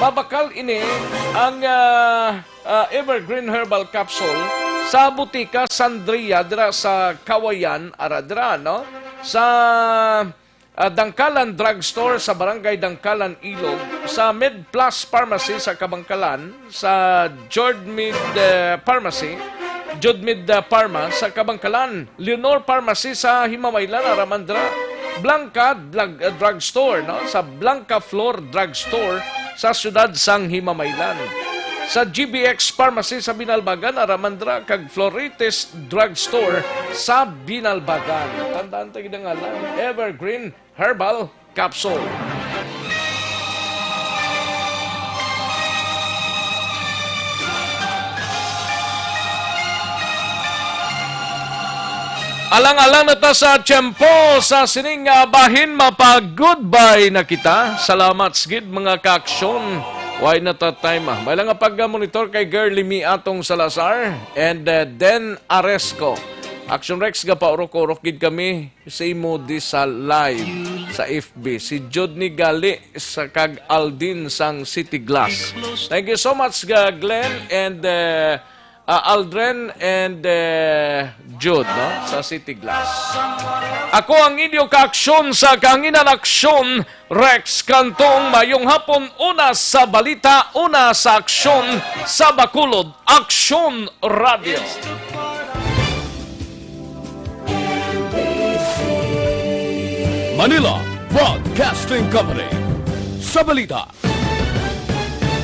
mabakal ini ang, ah, ah, Evergreen Herbal Capsule sa Butika Sandria dira sa Kawayan, ara dira, no? Sa ah, Dangkalan Drugstore sa Barangay Dangkalan, Ilog, sa Med Plus Pharmacy sa Kabangkalan, sa Jordmed, eh, Pharmacy, Jordmed, eh, Pharma sa Kabangkalan, Leonor Pharmacy sa Himamaylan, ara man dira, Blanca Drug, eh, Drugstore, no, sa Blanca Flor Drugstore sa siyudad sang Himamaylan, sa G B X Pharmacy sa Binalbagan, ara man dira, kag Florites Drugstore sa Binalbagan. Tandaan ta gid ang ngalan, Evergreen Herbal Capsule. Alang-alang na ta sa tiyempo sa sining nga bahin, mapa-goodbye na kita. Salamat gid, mga kaaksyon. Way na ta time, ah. May lang nga pag-monitor kay Girlie Mi Atong Salazar and, uh, Den Aresco. Action Rex, gapaurok-urok gid kami sa imo di sa live sa F B. Si Jodney Gali sa kag Aldin sang City Glass. Thank you so much, ga-, Glenn and, uh, ah, Aldrin and, eh, Jude, no? Sa City Glass. Ako ang inyo kaaksyon sa kahanginan, Aksyon, Rex Cantong. Mayong hapon, una sa balita, una sa aksyon, sa Bacolod, Aksyon Radio. Manila Broadcasting Company. Sa balita,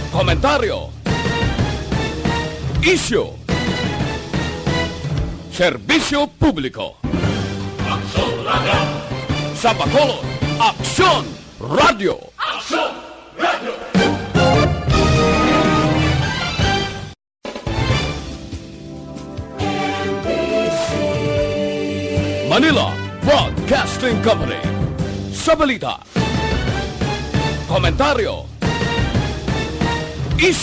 komentaryo, isyu, serbisyo publiko. Aksyon Radio. Sa Bacolod, Aksyon Radio. Aksyon Radio. Manila Broadcasting Company. Sa balita, komentaryo,